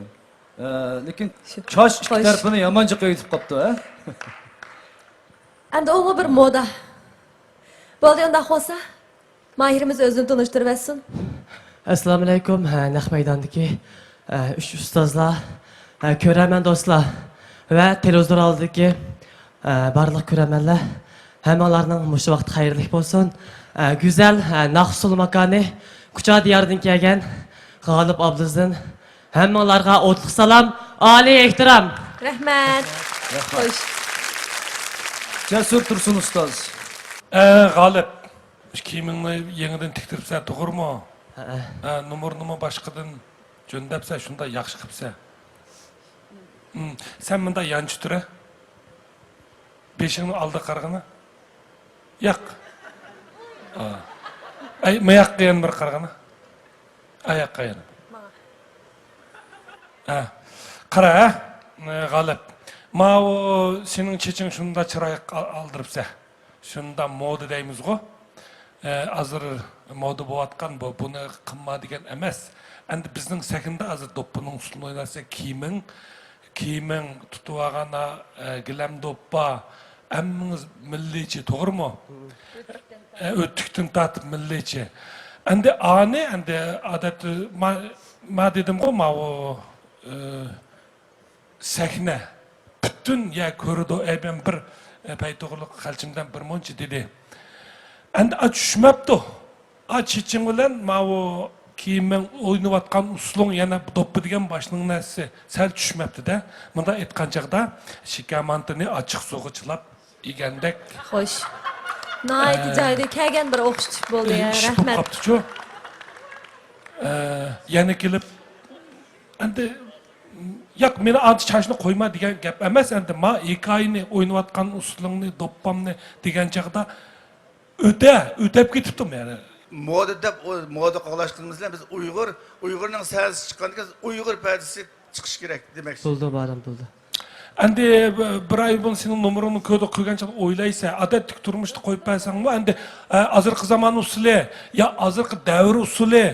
ئە، لېكىن شۇ، چاچ ئىككى خوش. تەرىپىنى يامان جىق ئېيتىپ قاپتۇ، ھە؟ ئەمدى ئۇمۇ بىر مودا. بولدى، ئۇنداق بولسا، ماھىرىمىز ئۆزىنى تونۇشتۇرۇۋەتسۇن. ئەسسالامۇئەلەيكۇم، ھە، نەق مەيداندىكى، ئە، ئۈچ ئۇستازلار، ئە، كۆرەرمەن دوستلار ۋە تېلېۋىزور ئالدىدىكى، ئە، بارلىق كۆرەرمەنلەر، ھەممىڭلارنىڭ مۇشۇ ۋاقتى خەيرلىك بولسۇن. ئە، گۈزەل، ئە، ناخشا ئۇسسۇل ماكانى، كۇچا دىيارىدىن كەلگەن غالىپ ئابلىزدىن ھەممىڭلارغا ئوتلۇق سالام، ئالىي ئېھتىرام. رەھمەت. رەھمەت. خوش. جەسۇر تۇرسۇن ئۇستاز. ئە، غالىپ، شۇ كىيىمىڭنى يېڭىدىن تىكتۈرۈپسەن، توغرىمۇ؟ ھەئە. ھە، نومۇرنىمۇ باشقىدىن جۆندەپسەن، شۇنداق ياخشى قىپسەن. ھىم، سەن مۇنداق يانچە تۇرە. بېشىڭنى ئالدىغا قارىغىنا. ياق. ئا. ئەي، ماياققا يەنە بىر قارىغىنا. ئاياققا يەنە. ھە. قارا، ھە؟ غالىپ. ماۋۇ سېنىڭ چېچىڭ شۇنداق چىرايلىق ئال-، ئالدۇرۇپسەن. شۇنداق مودا دەيمىزغۇ. ئە، ھازىر مودا بولۇۋاتقان بۇ، بۇنى قىلما دېگەن ئەمەس. ئەمدى بىزنىڭ سەھنىدە ھازىر دوپپىنىڭ ئۇسسۇلىنى ئويناتسا، كىيىمىڭ، كىيىمىڭ، تۇتۇۋالغان، ئە، گىلەم دوپپا، ھەممىڭىز مىللىيچە، توغرىمۇ؟ ئە، ئۆتۈكتىن تارتىپ مىللىيچە. ئەمدى ئانى، ئەمدى ئادەتتە ما-، ما دېدىمغۇ، ماۋۇ، ئە، سەھنە پۈتۈن يەر كۆرىدۇ، ئەي، مەن بىر، ئە، پەي توغرىلىق خەلچىمدىن بىر مۇنچە دېدى. ئەمدى ئا چۈشمەپتۇ. ئا چېچىڭ بىلەن ماۋۇ كىيىمىڭ، ئوينىۋاتقان ئۇسسۇلۇڭ، يەنە دوپپا دېگەن باشنىڭ نەرسىسى سەل چۈشمەپتۇ-دە. مۇنداق ئېيتقان چاغدا شىكەر مانتىنى ئاچچىق سۇغا چىلاپ يېگەندەك. خوش. ناھايىتى ئە، جايىدا كەلگەن بىر ئوخشىتىش بولدى، ئە، يا، ئىش بولۇپ رەھمەت. قاپتۇچۇ. ئە، يەنە كېلىپ، ئەمدى، ياق، مېنى ئانچە چاچنى قويما دېگەن گەپ ئەمەس، ئەمدى ما ھېكايىنى، ئوينىۋاتقان ئۇسسۇلۇڭنى، دوپپامنى دېگەن چاغدا ئۆتە، ئۆتەپ كېتىپتىم يەنە. مودا دەپ، ئۇ مودا قوغلاش قىلمىسىلەر، بىز ئۇيغۇر، ئۇيغۇرنىڭ سەھنىسى چىققاندىن كېيىن ئۇيغۇر پەدىسى چىقىشى كېرەك دېمەكچى. بولدى، بالام، بولدى. ئەمدى بىر ئاي بۇرۇن سېنىڭ نومۇرۇڭنى كۆردۇق، كۆرگەن چاغدا ئويلايسەن، ئادەتتىكى تۇرمۇشتا قويۇپ بەرسەڭمۇ، ئەمدى، ئە، ھازىرقى زامان ئۇسسۇلى، يا ھازىرقى دەۋر ئۇسسۇلى،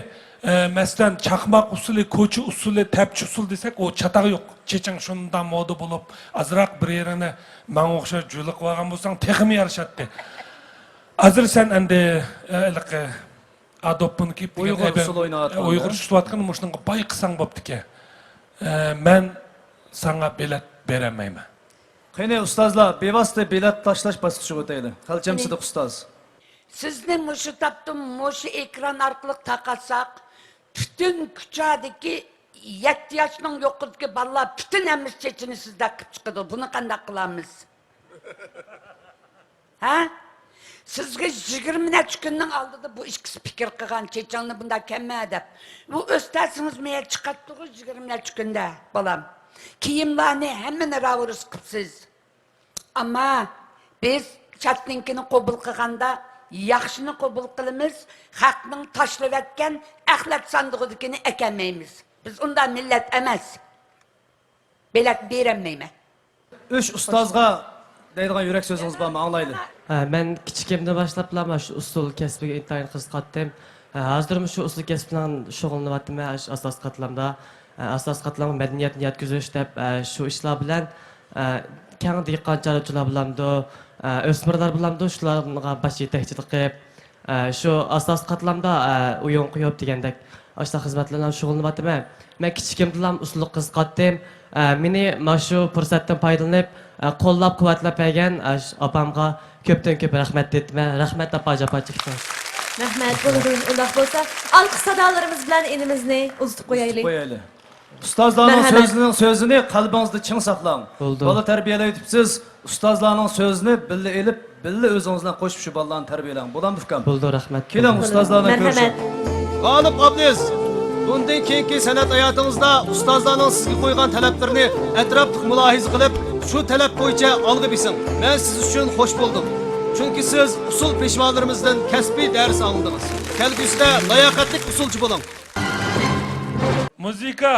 ئە، مەسىلەن، چاقماق ئۇسسۇلى، كوچا ئۇسسۇلى، تەپچى ئۇسسۇلى دېسەك، ئۇ چاتاق يوق. چېچىڭ شۇنداق مودا بولۇپ، ئازراق بىر يېرىڭنى ماڭا ئوخشاش جۇلۇقلىۋالغان بولساڭ، تېخىمۇ يارىشاتتى. ھازىر سەن ئەمدى، ئە، ھېلىقى، ئا، دوپپىنى كىيىپ، ئۇيغۇر ئۇسسۇلى ئويناۋاتقاندا. ئۇيغۇر ئۇسسۇلى ئويناۋاتقاندا مۇشۇنىڭغا بايقىساڭ بوپتىكەن. ئە، مەن ساڭا بېلەت بېرەلمەيمەن. قېنى، ئۇستازلار، بىۋاسىتە بېلەت تاشلاش باسقۇچىغا ئۆتەيلى. خەلچەم قېنى. سىدىق ئۇستاز. سىزنى مۇشۇ تاپتىن، مۇشۇ ئېكران ئارقىلىق تارقاتساق، پۈتۈن كۇچادىكى يەتتە ياشنىڭ يۇقىرىدىكى بالىلار پۈتۈن ھەممىسى چېچىنى سىزدەك قىلىپ چىقىدۇ. بۇنى قانداق قىلارمىز؟ ھە؟ سىزگە يىگىرمە نەچچە كۈننىڭ ئالدىدا بۇ ئىككىسى پىكىر قىلغان، چېچىڭنى بۇنداق كەممە دەپ. بۇ ئۆستەرسىڭىز مېيەر چىقاتتىغۇ يىگىرمە نەچچە كۈندە، بالام. كىيىملارنى ھەممىنى راۋۇرۇس قىپسىز. ئەمما بىز چەتنىڭكىنى قوبۇل قىلغاندا، ياخشىنى قوبۇل قىلىمىز، خەقنىڭ تاشلىۋەتكەن ئەخلەت ساندۇقىدىكىنى ئەكەلمەيمىز. بىز ئۇنداق مىللەت ئەمەس. بېلەت بېرەلمەيمەن. ئۈچ ئۇستازغا دەيدىغان يۈرەك سۆزىڭىز بارمۇ؟ ئاڭلايلى. ھە، مەن كىچىكىمدىن باشلاپلا مانا شۇ ئۇسسۇل كەسپىگە ئىنتايىن قىزىقاتتىم. ھە، ھازىرمۇ شۇ ئۇسسۇل كەسپى بىلەن شۇغۇللىنىۋاتىمەن، ھە، شۇ ئاساسىي قاتلامدا. ھە، ئاساسىي قاتلامغا مەدەنىيەتنى يەتكۈزۈش دەپ، ھە، شۇ ئىشلار بىلەن، ھە، كەڭ دېھقان چارۋىچىلار بولامدۇ، ھە، ئۆسمۈرلەر بولامدۇ، شۇلارغا باش يېتەكچىلىك قىلىپ، ئە، شۇ ئاساسىي قاتلامدا، ئە، ئويۇن قويۇپ دېگەندەك، ئاشۇنداق خىزمەتلەر بىلەن شۇغۇللىنىۋاتىمەن. مەن كىچىكىمدىنلا ئۇسسۇلغا قىزىقاتتىم. ئە، مېنى مانا شۇ پۇرسەتتىن پايدىلىنىپ، ئە، قوللاپ-قۇۋۋەتلەپ بەرگەن، ئە، شۇ ئاپامغا كۆپتىن كۆپ رەھمەت دېيىمەن. رەھمەت، ئاپا، جاپا چەكتىڭىز. رەھمەت، بولىدۇ. ئۇنداق بولسا، ئالقىش سادالىرىمىز بىلەن ئىنىمىزنى ئۇزىتىپ قويايلى. ئۇزىتىپ قويايلى. ئۇستازلارنىڭ مەرھەمەت. سۆزىنىڭ سۆزىنى قەلبىڭىزدە چىڭ ساقلاڭ. بولىدۇ. بالا تەربىيەلەۋېتىپسىز، ئۇستازلارنىڭ سۆزىنى بىللە ئېلىپ، بىللە ئۆزىڭىز بىلەن قوشۇپ شۇ بالىلارنى تەربىيەلەڭ. بولامدۇ، ئۇكام؟ بولىدۇ، رەھمەت. كېلىڭ، بولىدۇ. ئۇستازلار بىلەن مەرھەمەت. كۆرۈشۈڭ. غالىپ ئابلىز، بۇندىن كېيىنكى سەنئەت ھاياتىڭىزدا ئۇستازلارنىڭ سىزگە قويغان تەلەپلىرىنى ئەتراپلىق مۇلاھىزە قىلىپ، شۇ تەلەپ بويىچە ئالغا بېسىڭ. مەن سىز ئۈچۈن خوش بولدۇم. چۈنكى سىز ئۇسسۇل پېشۋالىرىمىزدىن كەسپىي دەرس ئاڭلىدىڭىز. كەلگۈسىدە لاياقەتلىك ئۇسسۇلچى بولۇڭ. مۇزىكا.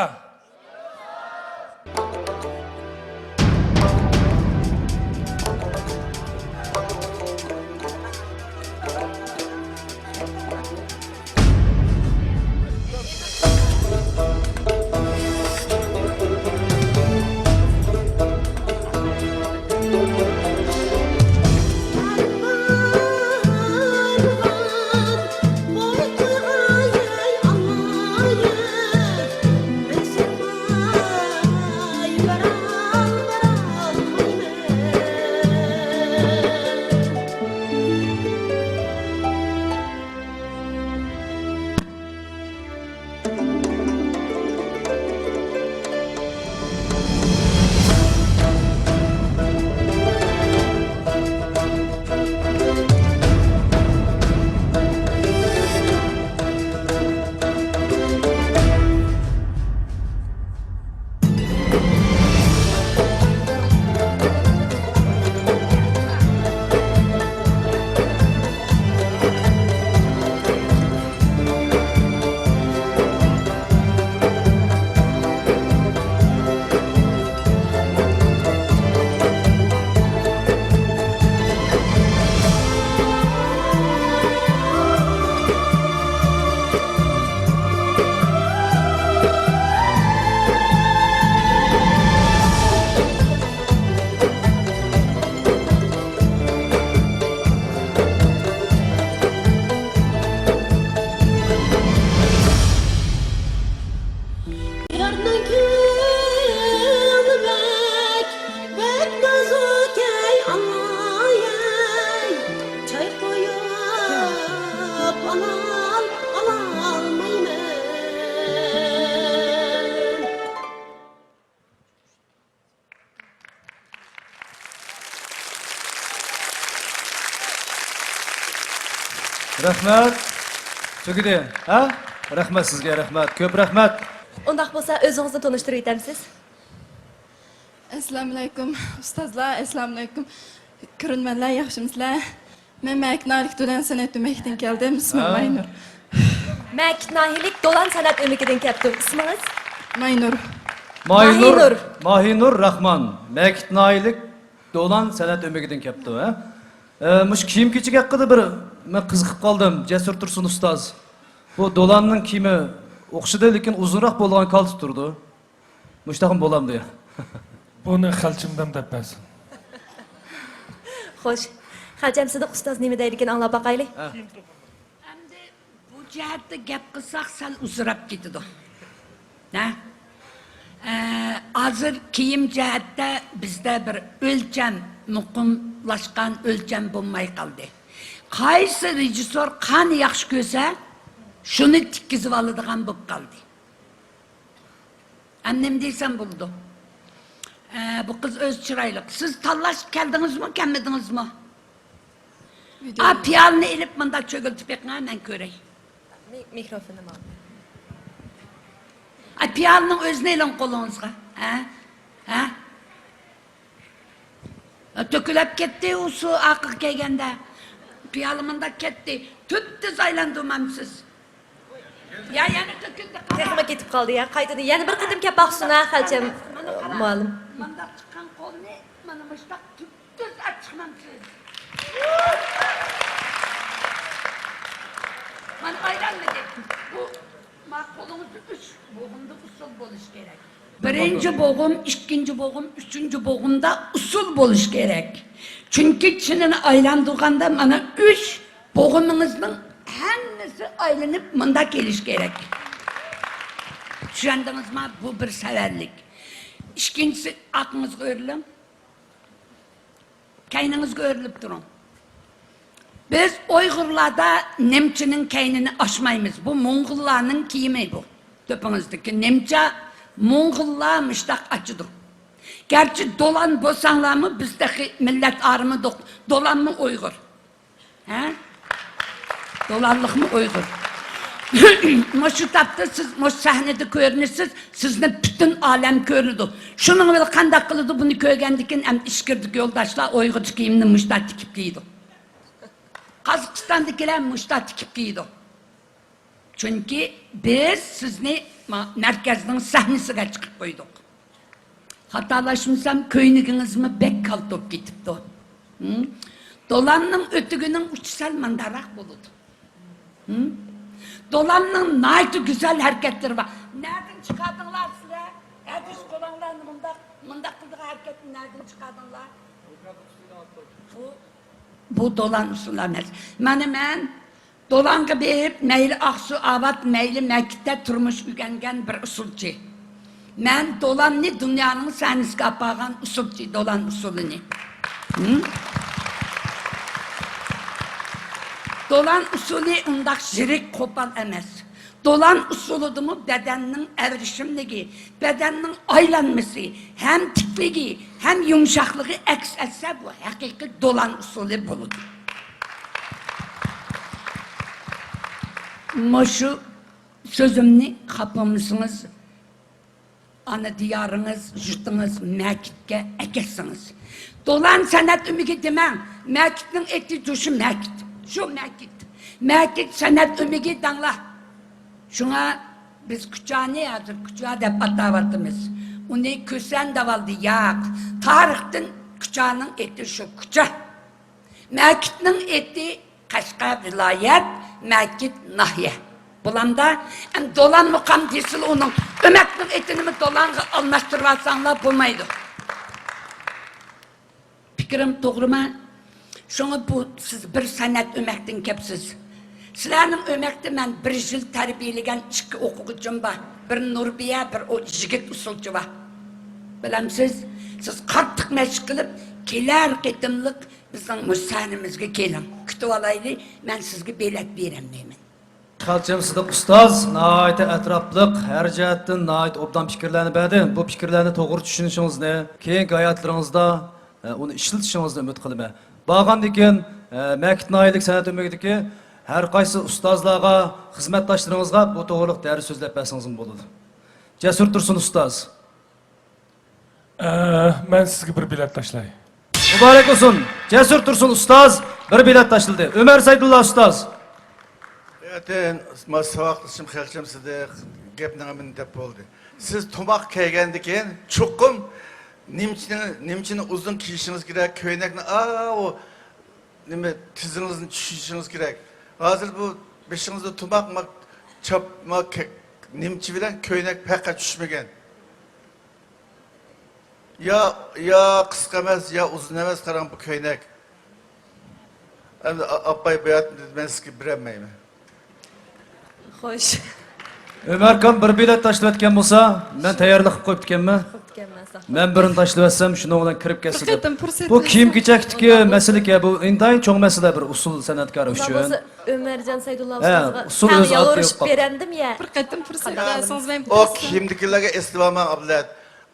يارنىڭ كۆڭلى بەك، بەك نازۇكەي، ئاي، ئاي. چاي قۇيۇپ ئالال-، ئالالمايمەن. رەھمەت. تۈگىدى. ھە؟ رەھمەت سىزگە، رەھمەت. كۆپ رەھمەت. ئۇنداق بولسا، ئۆزىڭىزنى تونۇشتۇرۇۋېتەمسىز؟ ئەسسالامۇئەلەيكۇم، ئۇستازلار، ئەسسالامۇئەلەيكۇم. كۆرۈرمەنلەر، ياخشىمۇسىلەر؟ مەن مەكىت ناھىيەلىك دولان سەنئەت ئۆمىكىدىن كەلدىم. ئىسمىم ھە؟ ماينۇر. مەكىت ناھىيەلىك دولان سەنئەت ئۆمىكىدىن كەپتۇ. ئىسمىڭىز؟ ماينۇر. ماھىنۇر. ماھىنۇر. ماھىنۇر راخمان. مەكىت ناھىيەلىك دولان سەنئەت ئۆمىكىدىن كەپتۇ، ھە؟ ئە، مۇشۇ كىيىم-كېچەك ھەققىدە بىر مەن قىزىقىپ قالدىم، جەسۇر تۇرسۇن ئۇستاز. بۇ دولاننىڭ كىيىمى ئوخشىدى، لېكىن ئۇزۇنراق بولغان كالتە تۇرىدۇ. مۇشۇنداقمۇ بولامدۇ يا؟ بۇنى خەلچىمدەم دەپ بەرسۇن. خوش. خەلچەم سىدىق ئۇستاز نېمە دەيدىكىن، ئاڭلاپ باقايلى. ھە. ئەمدى بۇ جەھەتتە گەپ قىلساق سەل ئۇزىراپ كېتىدۇ. ھە؟ ئە، ھازىر كىيىم جەھەتتە بىزدە بىر ئۆلچەم، مۇقىملاشقان ئۆلچەم بولماي قالدى. قايسى رېژىسسور قانى ياخشى كۆرسە، شۇنى تىككۈزۈۋالىدىغان بولۇپ قالدى. ئەمدى نېمە دېسەم بولىدۇ؟ ئە، بۇ قىز ئۆزى چىرايلىق. سىز تاللاش كەلدىڭىزمۇ، كەلمىدىڭىزمۇ؟ ۋىدېو. ئا، پىيالىنى ئېلىپ مۇنداق چۆگۈلتۈپ بېقىڭ، مەن كۆرەي. مى-، مىكروفوننى ماڭا. ئا، پىيالىنىڭ ئۆزىنى ئېلىڭ قولىڭىزغا. ھە؟ ھە؟ تۆكۈلۈپ كەتتى ئۇ سۇ ئارقىغا كەلگەندە. پىيالە مۇنداق كەتتى. تۈپتۈز ئايلاندۇرمامسىز؟ يا يەنە تۆكۈلدى. تېخىمۇ كېتىپ قالدى يا. قايتىدىن يەنە بىر قېتىم كەپ باقسۇن ھە، خەلچەم، مانا قاراڭ، مۇئەللىم. مۇنداق چىققان قولنى مانا مۇشتاق تۈپتۈز ئاچىقمامسىز؟ مانا ئايلانمىدى. بۇ ما قولىڭىزدا ئۈچ بوغۇمدا ئۇسسۇل بولۇشى كېرەك. بىرىنچى بوغۇم، ئىككىنچى بوغۇم، ئۈچىنچى بوغۇمدا ئۇسسۇل بولۇشى كېرەك. چۈنكى چىنىنى ئايلاندۇرغاندا مانا ئۈچ بوغۇمىڭىزنىڭ ھەممىسى ئايلىنىپ مۇنداق كېلىشى كېرەك. چۈشەندىڭىزما؟ بۇ بىر سەۋەنلىك. ئىككىنچىسى، ئارقىڭىزغا ئۆرۈلۈڭ. كەينىڭىزگە ئۆرۈلۈپ تۇرۇڭ. بىز ئۇيغۇرلاردا نېمچىنىڭ كەينىنى ئاچمايمىز. بۇ موڭغۇللارنىڭ كىيىمى بۇ. تۆپىڭىزدىكى نېمچە موڭغۇللار مۇشتاق ئاچىدۇ. گەرچە دولان بولساڭلارمۇ، بىز تېخى مىللەت ئايرىمىدۇق. دولانمۇ ئۇيغۇر. ھە؟ دولانلىقمۇ ئۇيغۇر. مۇشۇ تاپتا سىز مۇشۇ سەھنىدە كۆرۈنىسىز، سىزنى پۈتۈن ئالەم كۆرىدۇ. شۇنىڭ بىلەن قانداق قىلىدۇ؟ بۇنى كۆرگەندىن كېيىن ھەم ئىچكىرىدىكى يولداشلار ئۇيغۇرچە كىيىمنى مۇشۇنداق تىكىپ كىيىدۇ. قازاقىستاندىكىلەر مۇشۇنداق تىكىپ كىيىدۇ. چۈنكى بىز سىزنى ما-، مەركەزنىڭ سەھنىسىگە چىقىپ قويدۇق. خاتالاشمىسام، كۆينىكىڭىزمۇ بەك كالتۇرۇپ كېتىپتۇ. ھىم؟ دولاننىڭ ئۆتۈكىنىڭ ئۇچى سەل مانداقراق بولىدۇ. ھىم؟ دولاننىڭ ناھايىتى گۈزەل ھەرىكەتلىرى بار. نەدىن چىقاردىڭلار سىلەر؟ ھەدىس قولاڭلارنى مۇنداق، مۇنداق قىلىدىغان ھەرىكەتنى نەدىن چىقاردىڭلار؟ بۇ، بۇ دولان ئۇسسۇلى ئەمەس. مانا مەن دولانغا بېرىپ، مەيلى ئاقسۇ ئاۋات، مەيلى مەكىتتە تۇرمۇش ئۆگەنگەن بىر ئۇسسۇلچى. مەن دولاننى دۇنيانىڭ سەھنىسىگە ئاپارغان ئۇسسۇلچى، دولان ئۇسسۇلىنى. ھىم؟ دولان ئۇسسۇلى ئۇنداق يىرىك، قوپال ئەمەس. دولان ئۇسسۇلىدىمۇ بەدەننىڭ ئەۋرىشىملىكى، بەدەننىڭ ئايلانمىسى، ھەم تىكلىكى، ھەم يۇمشاقلىقى ئەكس ئەتسە، بۇ ھەقىقىي دولان ئۇسسۇلى بولىدۇ. مۇشۇ سۆزۈمنى خاپا بولمىسىڭىز، ئانا دىيارىڭىز، يۇرتىڭىز مەكىتكە ئەكەتسىڭىز. دولان سەنئەت ئۆمىكى دېمەڭ. مەكىتنىڭ ئېتى جۇشۇ مەكىت. شۇ مەكىت. مەكىت سەنئەت ئۆمىكى دەڭلار. شۇڭا بىز كۇچانى ھازىر كۇچا دەپ ئاتاۋاتىمىز. ئۇنى كۈسەن دەۋالدى. ياق. تارىختىن كۇچانىڭ ئېتى شۇ كۇچا. مەكىتنىڭ ئېتى قەشقەر ۋىلايەت، مەكىت ناھىيە. بولامدا، ئەمدى دولان مۇقام دېسىلا ئۇنىڭ ئۆمەكنىڭ ئېتىنىمۇ دولانغا ئالماشتۇرۇۋالساڭلار بولمايدۇ. پىكرىم توغرىما؟ شۇڭا بۇ سىز بىر سەنئەت ئۆمەكتىن كەپسىز. سىلەرنىڭ ئۆمەكتە مەن بىر يىل تەربىيەلىگەن ئىككى ئوقۇغۇچىم بار. بىر نۇربىيە، بىر ئو-، يىگىت ئۇسسۇلچى بار. بىلەمسىز، سىز قاتتىق مەشىق قىلىپ، كېلەر قېتىملىق بىزنىڭ مۇشۇ سەھنىمىزگە كېلىڭ، كۈتۈۋالايلى، مەن سىزگە بېلەت بېرەلمەيمەن. خەلچەم سىدىق ئۇستاز ناھايىتى ئەتراپلىق، ھەر جەھەتتىن ناھايىتى ئوبدان پىكىرلەرنى بەردى. بۇ پىكىرلەرنى توغرا چۈشىنىشىڭىزنى، كېيىنكى ھاياتلىرىڭىزدا، ئە، ئۇنى ئىشلىتىشىڭىزنى ئۈمىد قىلىمەن. بارغاندىن كېيىن، ئە، مەكىت ناھىيەلىك سەنئەت ئۆمىكىدىكى ھەر قايسى ئۇستازلارغا، خىزمەتداشلىرىڭىزغا بۇ توغرىلىق دەرس سۆزلەپ بەرسىڭىزمۇ بولىدۇ. جەسۇر تۇرسۇن ئۇستاز. ئە، مەن سىزگە بىر بېلەت تاشلاي. مۇبارەك بولسۇن. جەسۇر تۇرسۇن ئۇستاز بىر بېلەت تاشلىدى. ئۆمەر سەيدۇللا ئۇستاز. ئەتىن، ما ساۋاقدىشىم خەلچەم سىدىق گەپنىڭ ھەممىنى دەپ بولدى. سىز تۇماق كىيگەندىن كېيىن چوقۇم نېمچىنى، نېمچىنى ئۇزۇن كىيىشىڭىز كېرەك، كۆينەكنى ئاۋۇ نېمە، تىزىڭىزنى چۈشۈرۈشىڭىز كېرەك. ھازىر بۇ بېشىڭىزدا تۇماق، ما، چاپما، كە-، نېمچە بىلەن كۆينەك پەقەت چۈشمىگەن. يا، يا قىسقا ئەمەس، يا ئۇزۇن ئەمەس، قاراڭ بۇ كۆينەك. ئەمدى ئا-، ئاپاي بۇ يەردە مەن سىزگە بېرەلمەيمەن. خوش. ئۆمەركان بىر بېلەت تاشلىۋەتكەن بولسا، مەن تەييارلىق قىلىپ قويۇپتىكەنمەن. قويۇپتىكەنمەن، ساقلاپ. مەن بىرنى تاشلىۋەتسەم، شۇنىڭ بىلەن كىرىپ كەتسە دەپ. بۇ كىيىم كېچەكتىكى مەسىلىكەن، بۇ ئىنتايىن چوڭ مەسىلە بىر ئۇسسۇل سەنئەتكارى ئۈچۈن. ئۆمەرجان سەيدۇللا ئۇستازغا ئۆزى تەڭ يالۋۇرۇشۇپ بېرەمدىم يە. بىر قېتىم پۇرسەت بەرسىڭىز مەن ئۇ كىيىمدىكىلەرگە ئېسىتىۋالماڭ، ئابلەت.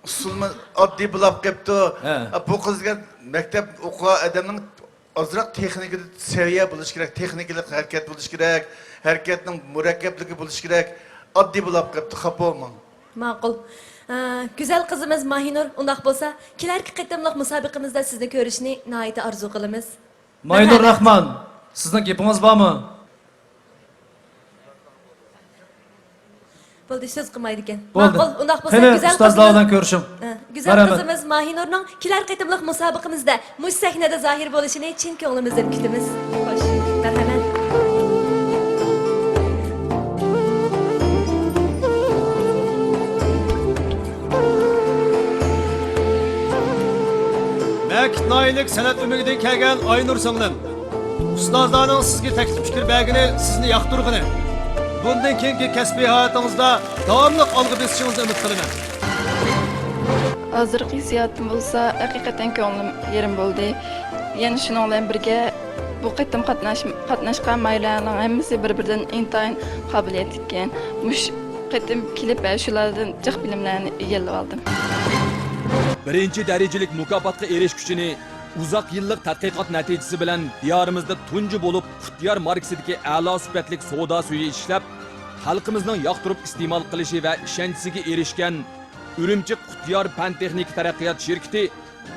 ئۇسسۇلمۇ ئاددىي بولاپ قېپتۇ. ھە. بۇ قىز دېگەن مەكتەپ ئوقۇغان ئادەمنىڭ ئازراق تېخنىكىدا سەۋىيە بولۇشى كېرەك، تېخنىكىلىق ھەرىكەت بولۇشى كېرەك، ھەرىكەتنىڭ مۇرەككەپلىكى بولۇشى كېرەك. ئاددىي بولاپ قېپتۇ، خاپا بولماڭ. ماقۇل. ئە، گۈزەل قىزىمىز ماھىنۇر، ئۇنداق بولسا، كېلەركى قېتىملىق مۇسابىقىمىزدە سىزنى كۆرۈشنى ناھايىتى ئارزۇ قىلىمىز. ماھىنۇر رەھمان، سىزنىڭ گېپىڭىز بارمۇ؟ بولدى، سۆز قىلمايدىكەن. بولدى. ماقۇل، ئۇنداق بولسا، قېنى، گۈزەل ئۇستازلار قىزىمىز، بىلەن كۆرۈشۈڭ. ھە، گۈزەل قىزىمىز ماھىنۇرنىڭ كېلەر قېتىملىق مۇسابىقىمىزدە مۇشۇ سەھنىدە زاھىر بولۇشىنى چىن كۆڭلىمىزدىن كۈتىمىز. خوش، مەرھەمەت. مەكىت ناھىيەلىك سەنئەت ئۆمىكىدىن كەلگەن ئاينۇر سىڭلىم. ئۇستازلارنىڭ سىزگە تەكلىپ پىكىر بەرگىنى، سىزنى ياقتۇرغىنى، بۇندىن كېيىنكى كەسپىي ھاياتىڭىزدا داۋاملىق ئالغا بېسىشىڭىزنى ئۈمىد قىلىمەن. ھازىرقى ھېسسىياتىم بولسا ھەقىقەتەن كۆڭلۈم يېرىم بولدى. يەنە شۇنىڭ بىلەن بىرگە، بۇ قېتىم قاتناش-، قاتناشقان ماھىرلارنىڭ ھەممىسى بىر-بىرىدىن ئىنتايىن قابىلىيەتلىككەن. مۇشۇ قېتىم كېلىپ، ھە، شۇلاردىن جىق بىلىملەرنى ئىگىلىۋالدىم. بىرىنچى دەرىجىلىك مۇكاپاتقا ئېرىشكۈچىنى ئۇزاق يىللىق تەتقىقات نەتىجىسى بىلەن دىيارىمىزدا تۇنجى بولۇپ قۇتىيار ماركىسىدىكى ئەلا سۈپەتلىك سودا سۈيى ئىشلەپ، خەلقىمىزنىڭ ياقتۇرۇپ ئىستېمال قىلىشى ۋە ئىشەنچىسىگە ئېرىشكەن ئۈرۈمچى قۇتىيار پەن-تېخنىكا تەرەققىيات شىركىتى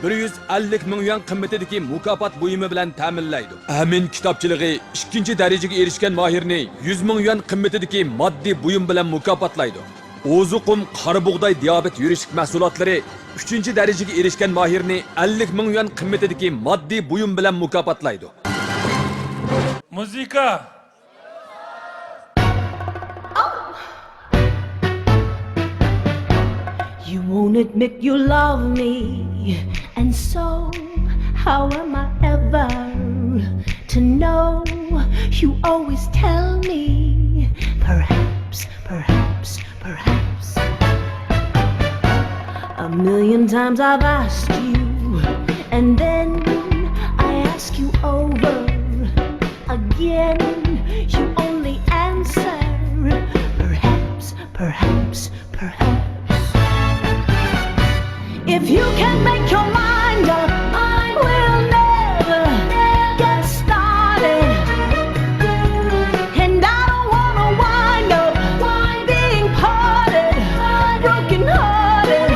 بىر يۈز ئەللىك مىڭ يۈەن قىممىتىدىكى مۇكاپات بۇيۇمى بىلەن تەمىنلەيدۇ. ئەمىن كىتابچىلىقى ئىككىنچى دەرىجىگە ئېرىشكەن ماھىرنى يۈز مىڭ يۈەن قىممىتىدىكى ماددىي بۇيۇم بىلەن مۇكاپاتلايدۇ. ئوزۇقۇم قارا بۇغداي دىيابېت يۈرۈشلۈك مەھسۇلاتلىرى ئۈچىنچى دەرىجىگە ئېرىشكەن ماھىرنى ئەللىك مىڭ يۈەن قىممىتىدىكى ماددىي بۇيۇم بىلەن مۇكاپاتلايدۇ. مۇزىكا. You won't admit you love me, and so how am I ever to know? You always tell me, perhaps, perhaps, perhaps. A million times I've asked you, and then I ask you over again. You only answer, perhaps, perhaps, perhaps. If you can make your mind up, I will never get started. And I don't wanna wind up being parted, broken hearted.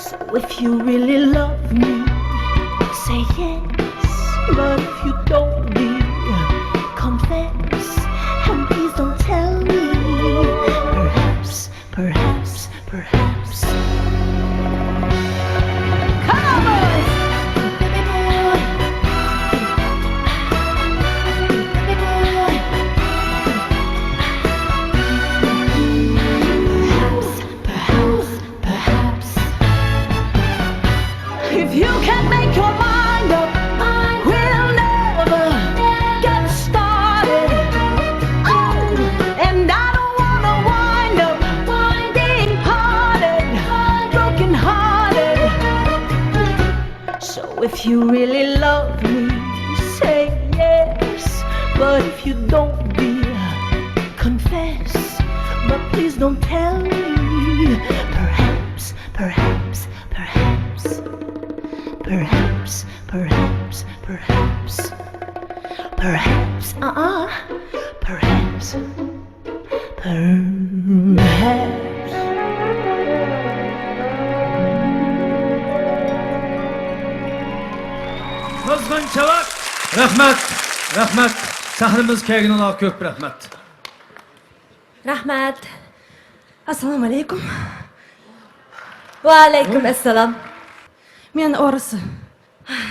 So if you really love me, say yes. But if you don't, dear, confess. And please don't tell me. Perhaps, perhaps, perhaps. Come on, boys! Perhaps, perhaps, perhaps. If you can make your mind up, I will never get started. Oh, and I don't wanna wind up being parted, broken hearted. So if you really love me, say yes. But if you don't, dear, confess. But please don't tell me. Perhaps, perhaps, perhaps. Perhaps, perhaps, perhaps. Perhaps, uh-uh. Perhaps. Perhaps. قىزغىن چاۋاك. رەھمەت، رەھمەت. سەھنىمىزگە كەلگىنىڭلارغا كۆپ رەھمەت. رەھمەت. ئەسسالامۇ ئەلەيكۇم. ۋەئەلەيكۇم ئەسسالام. Мен орысы.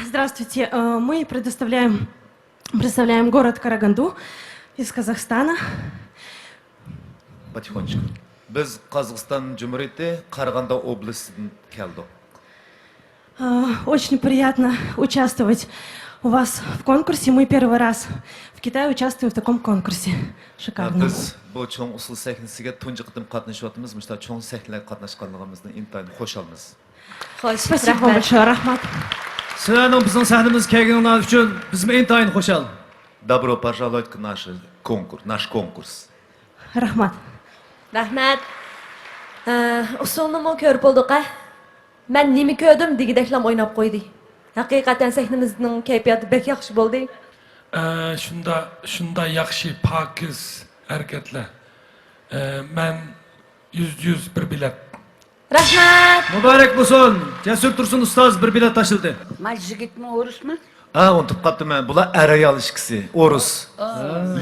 Здравствуйте. Э, мы предоставляем, представляем город Караганду из Казахстана. Потихонечку. بىز قازاقىستان جۇمھۇرىيىتى قاراغاندا ئوبلاستىدىن كەلدۇق. Э, очень приятно участвовать у вас в конкурсе. Мы первый раз в Китае участвуем в таком конкурсе. Шикарно. بىز بۇ چوڭ ئۇسسۇل سەھنىسىگە تۇنجى قېتىم قاتنىشىۋاتىمىز. مۇشۇنداق چوڭ سەھنىلەرگە قاتناشقانلىقىمىزدىن ئىنتايىن خۇشالمىز. خوش، Спасибо вам رەھمەت. Большое، رەھمەت. سىلەرنىڭ بىزنىڭ سەھنىمىزگە كەلگىنىڭلار ئۈچۈن بىزمۇ ئىنتايىن خۇشال. Добро пожаловать к нашей конкур-, наш конкурс. رەھمەت. رەھمەت. ئە، ئۇسسۇلنىمۇ كۆرۈپ بولدۇق، ئە. مەن نېمە كۆردۈم دېگۈدەكلام ئويناپ قويدى. ھەقىقەتەن سەھنىمىزنىڭ كەيپىياتى بەك ياخشى بولدى. ئە، شۇندا، شۇندا ياخشى، پاكىز ھەرىكەتلەر. ئە، مەن يۈزدە يۈز بىر بېلەت. رەھمەت! مۇبارەك بولسۇن! جەسۇر تۇرسۇن ئۇستاز بىر بېلەت تاشلىدى. ما يىگىتمۇ، ئورۇسمۇ؟ ھە، ئۇنتۇپ قاپتىمەن. بۇلار ئەر-ئايال ئىككىسى. ئورۇس.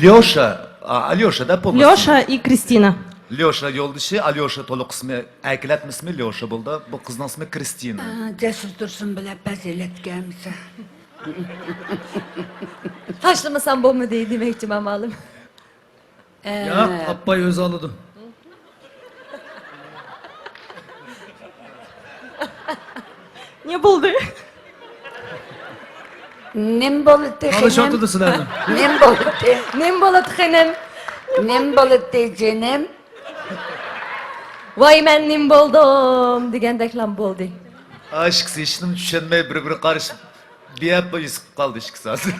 ليوشا. ئا، ئاليوشا دەپ بولمىسۇن. ليوشا и Кристина. ليوشا يولدىشى، ئاليوشا تولۇق ئىسمى، ئەركىلەتمە ئىسمى ليوشا بولدى. بۇ قىزنىڭ ئىسمى كرىستىنا. ئا، جەسۇر تۇرسۇن بىلەن پەزىلەتكە ئەمىسە. تاشلىمىسام بولمىدى دېمەكچىمەن، مالىم. ئە. ياق، ئاپاي ئۆزى ئالىدۇ. نېمە بولدى؟ نېمە بولدى، خېنىم؟ تالىشىۋاتىدۇ سىلەرنى. نېمە بولدى؟ نېمە بولدى، خېنىم؟ نېمە بولدى، جېنىم؟ ۋاي، مەن نېمە بولدۇم دېگەندەكلا بولدى. ئاشىكسى ھېچنېمە چۈشەنمەي بىر-بىرىگە قارىشىپ، بىيەپ يۈسۈپ قالدى ئىككىسى ھازىر.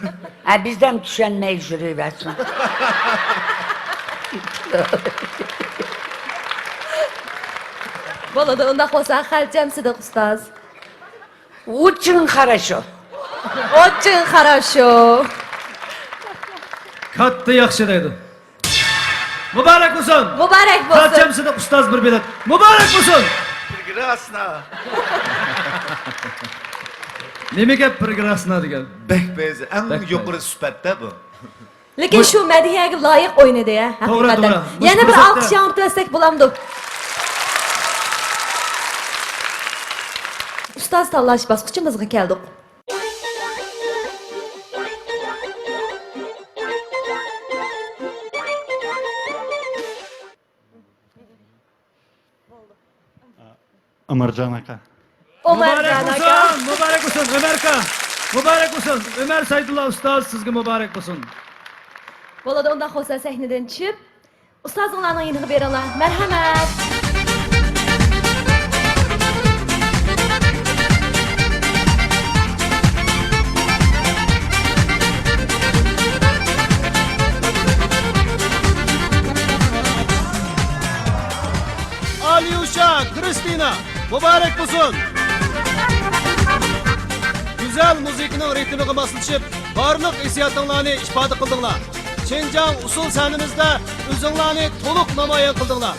ھە، بىزدەم چۈشەنمەي يۈرۈۋەرسۇن. بولىدۇ، ئۇنداق بولسا خەلچەم سىدىق ئۇستاز. ئوچىڭ خاراشو. ئوچىڭ خاراشو. كاتتا ياخشى دەيدۇ. مۇبارەك بولسۇن! مۇبارەك بولسۇن! خەلچەم سىدىق ئۇستاز بىر بېلەت. مۇبارەك بولسۇن! Прекрасно! نېمە گەپ «прекрасно» دېگەن؟ بەك پەيزى، ئەڭ بەك يۇقىرى پەيزى. سۈپەتتە بۇ. لېكىن بۇ شۇ مەدھىيەگە لايىق ئوينىدى، ھە، توغرا، ھەقىقەتەن. توغرا. يەنە بىر پۇرسەتتە ئالقىش ياڭرىتىۋەتسەك بولامدۇ؟ ئۇستاز تاللاش باسقۇچىمىزغا كەلدۇق. ئۆمەرجان ئاكا. ئۆمەرجان ئاكا. مۇبارەك بولسۇن، مۇبارەك بولسۇن، ئۆمەر ئاكا. مۇبارەك بولسۇن، ئۆمەر سەيدۇللا ئۇستاز، سىزگە مۇبارەك بولسۇن. بولىدۇ، ئۇنداق بولسا سەھنىدىن چۈشۈپ، ئۇستازىڭلارنىڭ يېنىغا بېرىڭلار. مەرھەمەت! ئاليۇشا، كرىستىنا، مۇبارەك بولسۇن! گۈزەل مۇزىكىنىڭ رىتىمىغا ماسلىشىپ، بارلىق ھېسسىياتىڭلارنى ئىپادە قىلدىڭلار. شىنجاڭ ئۇسسۇل سەھنىمىزدە ئۆزۈڭلارنى تولۇق نامايان قىلدىڭلار.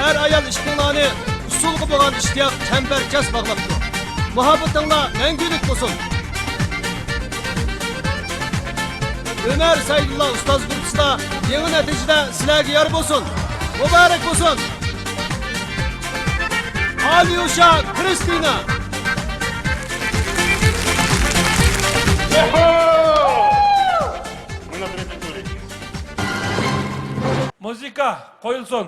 ئەر-ئايال ئىككىڭلارنى ئۇسسۇلغا بولغان ئىشتىياق چەمبەرچاس باغلاپتۇ. مۇھەببىتىڭلار مەڭگۈلۈك بولسۇن! ئۆمەر سەيدۇللا ئۇستاز گۇرۇپپىسىدا يېڭى نەتىجىلەر سىلەرگە يار بولسۇن! مۇبارەك بولسۇن! ئاليۇشا، كرىستىنا! مۇزىكا قويۇلسۇن!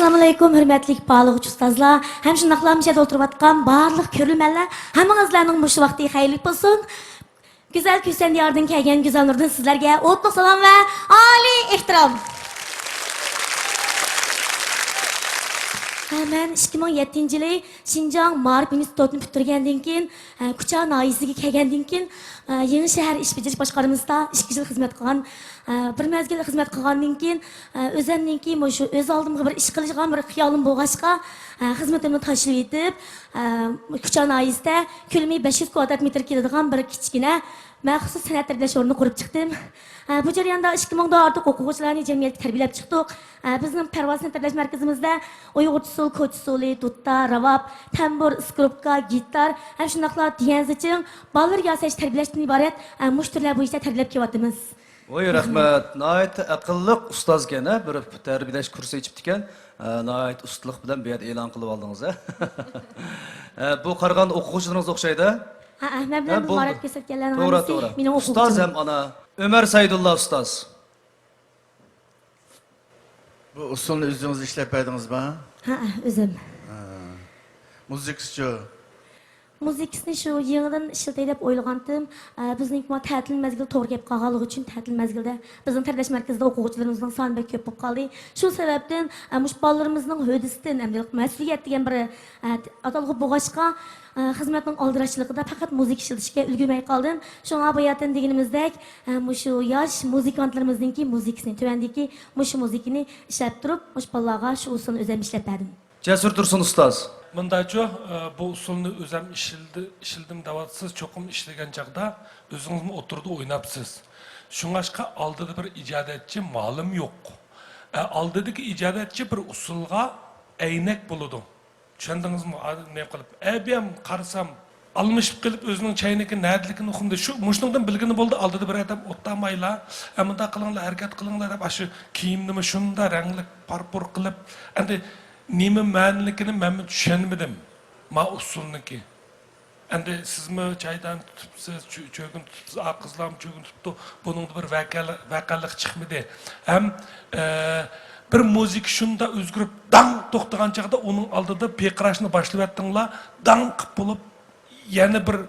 ئەسسالامۇئەلەيكۇم، ھۆرمەتلىك بارلىغۇچى ئۇستازلار، ھەم شۇنداقلا مۇشۇ يەردە ئولتۇرۇۋاتقان بارلىق كۆرۈرمەنلەر، ھەممىڭىزلەرنىڭ مۇشۇ ۋاقتى خەيرلىك بولسۇن. گۈزەل كۈيسەن دىيارىدىن كەلگەن گۈزەل نۇردىن سىزلەرگە ئوتلۇق سالام ۋە ئالىي ئېھتىرام. ھە، مەن ئىككى مىڭ يەتتىنچى يىلى شىنجاڭ مائارىپ ئىنستىتۇتىنى پۈتتۈرگەندىن كېيىن، ھە، كۇچا ناھىيەسىگە كەلگەندىن كېيىن، ھە، يېڭىشەھەر ئىش بېجىرىش باشقارمىسىدا ئىككى يىل خىزمەت قىلغان. ھە، بىر مەزگىل خىزمەت قىلغاندىن كېيىن، ھە، ئۆزەمنىڭكى مۇشۇ ئۆز ئالدىمغا بىر ئىش قىلىدىغان بىر خىيالىم بولغاچقا، ھە، خىزمىتىمنى تاشلىۋېتىپ، ھە، كۇچا ناھىيەسىدە كۆلىمى بەش يۈز كۋادرات مېتىر كېلىدىغان بىر كىچىككىنە مەخسۇس سەنئەت تەربىيەلەش ئورنىنى قۇرۇپ چىقتىم. ھە، بۇ جەرياندا ئىككى مىڭدىن ئارتۇق ئوقۇغۇچىلارنى جەمئىيەتكە تەربىيەلەپ چىقتۇق. ھە، بىزنىڭ پەرۋاز سەنئەت تەربىيەلەش مەركىزىمىزدە ئۇيغۇرچە ئۇسسۇل، كوچا ئۇسسۇلى، دۇتار، راۋاب، تەمبۇر، ئىسكرىپكا، گىتار ھەم شۇنداقلا ديەنزىچىڭ، بالىلىرى ياساش، تەربىيەلەشتىن ئىبارەت، ھە، مۇشۇ تۈرلەر بويىچە تەربىيەلەپ كېلىۋاتىمىز. ۋوي، رەھمەت. ناھايىتى ئەقىللىق ئۇستازكەن، ھە؟ بىر تەربىيەلەش كۇرسى ئېچىپتىكەن. ھە، ناھايىتى ئۇستىلىق بىلەن بۇ يەردە ئېلان قىلىۋالدىڭىز، ھە؟ ھە، بۇ قارىغان ئوقۇغۇچىلىرىڭىز ئوخشايدۇ. ھە، ھە، مەن ھە، بىلەن بۇ بولدى. مارات كۆرسەتكەنلەرنىڭ توغرا، ھەممىسى توغرا. مېنىڭ ئۇستاز ئوقۇغۇچىلىرىم. ھەم ئانا ئۆمەر سەيدۇللا ئۇستاز. بۇ ئۇسسۇلنى ئۆزىڭىز ئىشلەپ بەردىڭىزما؟ ھە، ئۆزۈم. ھە. مۇزىكىسىچۇ؟ مۇزىكىسىنى شۇ يېڭىدىن ئىشلىتەي دەپ ئويلىغانتىم. ئە، بىزنىڭكى مانا تەتىل مەزگىلى توغرا كەپ قالغانلىقى ئۈچۈن، تەتىل مەزگىلىدە بىزنىڭ تەربىيەلەش مەركىزىدە ئوقۇغۇچىلىرىمىزنىڭ سانى بەك كۆپ بولۇپ قالدى. شۇ سەۋەبتىن، ئە، مۇشۇ بالىلىرىمىزنىڭ ھۆددىسىدىن ئەمدى مەسئۇلىيەت دېگەن بىر، ئە، ئاتالغۇ بولغاچقا، ئە، خىزمەتنىڭ ئالدىراشچىلىقىدا پەقەت مۇزىكا ئىشلىتىشكە ئۈلگۈرمەي قالدىم. شۇڭا باياتىن دېگىنىمىزدەك، ئە، مۇشۇ ياش مۇزىكانتلىرىمىزنىڭكى مۇزىكىسىنى، تۆۋەندىكى مۇشۇ مۇزىكىنى ئىشلەپ تۇرۇپ، مۇشۇ بالىلارغا شۇ ئۇسسۇلنى ئۆزۈم ئىشلەپ بەردىم. جەسۇر تۇرسۇن ئۇستاز. مۇنداچۇ، ئە، بۇ ئۇسسۇلنى ئۆزۈم ئىشلىدى-، ئىشلىدىم دەۋاتىسىز، چوقۇم ئىشلىگەن چاغدا ئۆزىڭىزمۇ ئوتتۇرىدا ئويناپسىز. شۇڭاشقا ئالدىدا بىر ئىجادىيەتچى مالىم يوق. ئە، ئالدىدىكى ئىجادىيەتچى بىر ئۇسسۇلغا ئەينەك بولىدۇ. چۈشەندىڭىزمۇ؟ ئا-، نېمە قىلىپ، ئەبىيەم قارىسام، ئالمىشىپ قېلىپ، ئۆزىنىڭ چەينىكى نەدىلىكىنى ئۇقمىدى. شۇ، مۇشۇنىڭدىن بىلگىلى بولدى، ئالدىدا بىر ئادەم ئولتۇرمايلا، ئە، مۇنداق قىلىڭلار، ھەرىكەت قىلىڭلار دەپ، ئاشۇ كىيىمنىمۇ شۇنداق رەڭلىك پارپۇر قىلىپ، ئەمدى نېمە مەنىلىكىنى مەنمۇ چۈشەنمىدىم، ما ئۇسسۇلنىڭكى. ئەمدى سىزمۇ چايدان تۇتۇپسىز، چۆ-، چۆگۈن تۇتۇپسىز، ئا، قىزلارمۇ چۆگۈن تۇتۇپتۇ. بۇنىڭدا بىر ۋەقەلىك، ۋەقەلىك چىقمىدى. ھەم، ئە، بىر مۇزىكا شۇنداق ئۆزگىرىپ، داڭ توختىغان چاغدا ئۇنىڭ ئالدىدا پىرقىراشنى باشلىۋەتتىڭلار، داڭ قىپ بولۇپ، يەنە بىر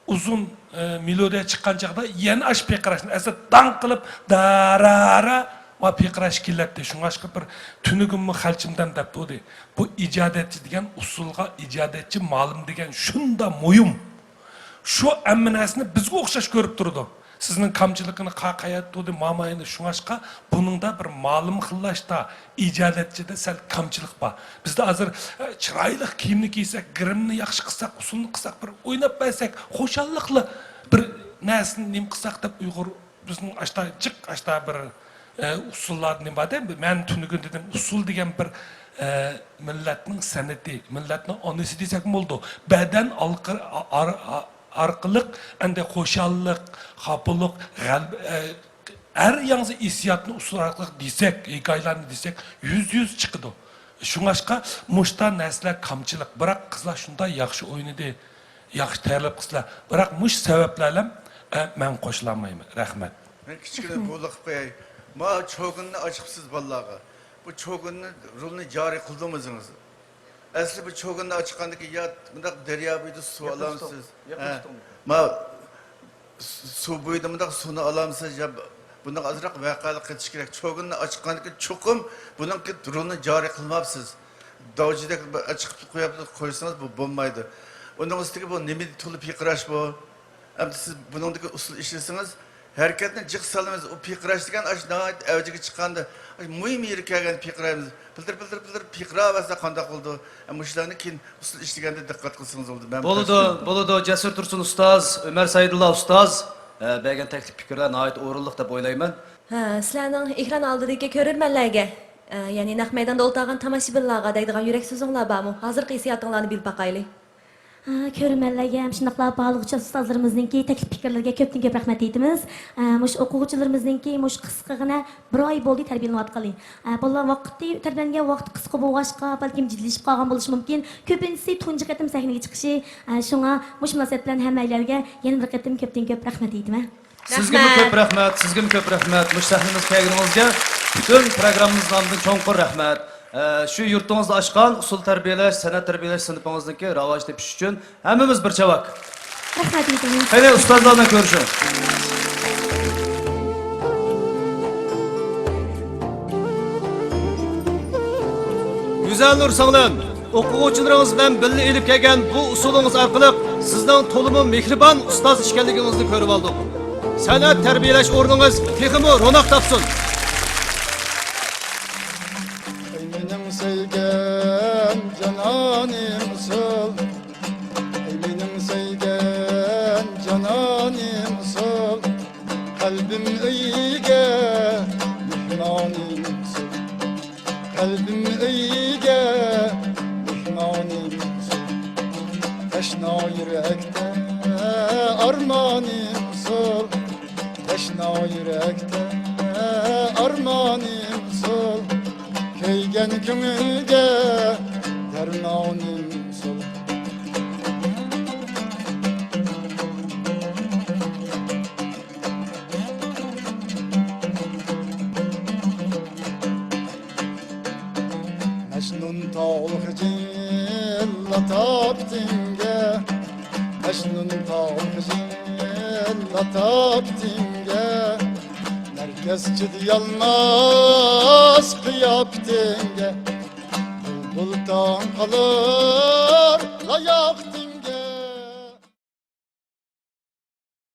ئۇزۇن، ئە، مېلودىيە چىققان چاغدا يەنە ئاشۇ پىرقىراشنى ئەسلى داڭ قىلىپ، دارارا، ما پىرقىراش كېلەتتى. شۇڭاشقا بىر تۈنۈگۈنمۇ خەلچىمدەم دەپ تۇردى. بۇ ئىجادىيەتچى دېگەن ئۇسسۇلغا ئىجادىيەتچى مالىم دېگەن شۇنداق مۇھىم. شۇ ھەممە نەرسىنى بىزگە ئوخشاش كۆرۈپ تۇرىدۇ. سىزنىڭ كامچىلىقىنى قا-، قايەردە تۇردى، ماما ئەينى شۇڭاشقا بۇنىڭدا بىر مالىم خىللاشتا، ئىجادىيەتچىدە سەل كامچىلىق بار. بىزدە ھازىر، ئە، چىرايلىق كىيىمنى كىيسەك، گىرىمنى ياخشى قىلساق، ئۇسسۇلنى قىلساق، بىر ئويناپ بەرسەك، خۇشاللىقلا بىر نەرسىنى نېمە قىلساق دەپ ئۇيغۇر بىزنىڭ ئاشتا جىق، ئاشتا بىر، ئە، ئۇسسۇللار نېمە بار دە، مەن تۈنۈگۈن دېدىم، ئۇسسۇل دېگەن بىر، ئە، مىللەتنىڭ سەنئىتى، مىللەتنىڭ ئانىسى دېسەكمۇ بولىدۇ. بەدەن ئارقا-، ئار-، ئار-، ئارقىلىق ئەندى خۇشاللىق، خاپىلىق، غەلىبە، ئە، ھەر ياڭزا ھېسسىياتنى ئۇسسۇل ئارقىلىق دېسەك، ھېكايىلەرنى دېسەك، يۈز يۈز چىقىدۇ. شۇڭاشقا مۇشتا نەرسىلەر كامچىلىق. بىراق قىزلار شۇنداق ياخشى ئوينىدى. ياخشى تەييارلاپ قىلسىلا. بىراق مۇشۇ سەۋەبلەرلەم، ئە، مەن قوشۇلالمايمەن. رەھمەت. مەن كىچىككىنە بۇ قىلىپ قوياي. ما چوگۇننى ئاچىقىپسىز بالىلارغا. بۇ چوگۇننى، رولنى جارى قىلدىڭمۇ ئۆزىڭىز؟ ئەسلى بۇ چوگۇننى ئاچىققاندىن كېيىن يا مۇنداق دەريا بويىدا سۇ ئالامسىز؟ ھە. ما سۇ بويىدا مۇنداق سۇنى ئالامسىز يا بۇنداق ئازراق ۋەقەلىك قېتىش كېرەك. چوگۇننى ئاچىققاندىن كېيىن چوقۇم بۇنىڭكى رولنى جارى قىلماپسىز. داۋجىدەك بىر ئاچىقىپ قويۇپ قويسىڭىز بۇ بولمايدۇ. ئۇنىڭ ئۈستىگە بۇ نېمە تولا پىرقىراش بۇ؟ ئەمدى سىز بۇنىڭدىكى ئۇسسۇل ئىشلىسىڭىز، ھەرىكەتنى جىق سالىمىز. ئۇ پىرقىراش دېگەن ئاشۇ ناھايىتى ئەۋجىگە چىققاندا، ئاشۇ مۇھىم يېرى كەلگەندە پىرقىرايمىز. پىلدىر، پىلدىر، پىلدىر پىرقىراۋەرسە قانداق بولىدۇ؟ مۇشۇلارنى كېيىن ئۇسسۇل ئىشلىگەندە دىققەت قىلسىڭىز بولىدۇ. مەن بولىدۇ، بولىدۇ. جەسۇر تۇرسۇن ئۇستاز، ئۆمەر سەيدۇللا ئۇستاز، ئە، بەرگەن تەكلىپ پىكىرلەر ناھايىتى ئورۇنلۇق دەپ ئويلايمەن. ھە، سىلەرنىڭ ئېكران ئالدىدىكى كۆرۈرمەنلەرگە، ئە، يەنى نەق مەيداندا ئولتۇرغان تاماشىبىنلارغا دەيدىغان يۈرەك سۆزۈڭلار بارمۇ؟ ھازىرقى ھېسسىياتىڭلارنى بىلىپ باقايلى. ھە، كۆرۈرمەنلەرگە ھەم شۇنداقلا بارلىق ئۇستازلىرىمىزنىڭكى تەكلىپ پىكىرلىرىگە كۆپتىن كۆپ رەھمەت ئېيتىمىز. ھە، مۇشۇ ئوقۇغۇچىلىرىمىزنىڭكى مۇشۇ قىسقىغىنا بىر ئاي بولدى تەربىيەلىنىۋاتقىلى. ھە، بالىلار ۋاقتى، تەربىيەلەنگەن ۋاقتى قىسقا بولغاچقا، بەلكىم جىددىيلىشىپ قالغان بولۇشى مۇمكىن. كۆپىنچىسى تۇنجى قېتىم سەھنىگە چىقىشى. ھە، شۇڭا مۇشۇ مۇناسىۋەت بىلەن ھەممەيلەنگە يەنە بىر قېتىم كۆپتىن كۆپ رەھمەت ئېيتىمەن. سىزگىمۇ كۆپ رەھمەت، سىزگىمۇ كۆپ رەھمەت. مۇشۇ سەھنىمىزگە كەلگىنىڭىزگە پۈتۈن پروگراممىمىز نامىدىن چوڭقۇر رەھمەت. ئە، شۇ يۇرتىڭىزدا ئاچقان ئۇسسۇل تەربىيەلەش، سەنئەت تەربىيەلەش سىنىپىڭىزنىڭكى راۋاج تېپىشى ئۈچۈن ھەممىمىز بىر چاۋاك. رەھمەت ئېيتىمىز. قېنى، ئۇستازلار بىلەن كۆرۈشۈڭ. گۈزەلنۇر سىڭلىم، ئوقۇغۇچىلىرىڭىز بىلەن بىللە ئېلىپ كەلگەن بۇ ئۇسسۇلىڭىز ئارقىلىق سىزنىڭ تولىمۇ مېھرىبان ئۇستاز ئىكەنلىكىڭىزنى كۆرۈۋالدۇق. سەنئەت تەربىيەلەش ئورنىڭىز تېخىمۇ روناق تاپسۇن! ئەي مېنىڭ سۆيگەن جانانىم ئۇسسۇل، ئەي مېنىڭ سۆيگەن جانانىم ئۇسسۇل، قەلبىم ئۆيگە مېھمانىم ئۇسسۇل، قەلبىم ئۆيگە مېھمانىم ئۇسسۇل، تەشنا يۈرەكتە ئارمانىم ئۇسسۇل، تەشنا يۈرەكتە ئارمانىم ئۇسسۇل، كۆيگەن كۆڭۈلگە دەرمانىم ئۇسسۇل. مەجنۇن تاغلىق جىللا تاپتىڭگە، مەجنۇن تاغلىق جىللا تاپتىڭگە، نەرگىس چىدىيالماس قىياپىتىڭگە، بۇلبۇل تاڭ قالار لاياق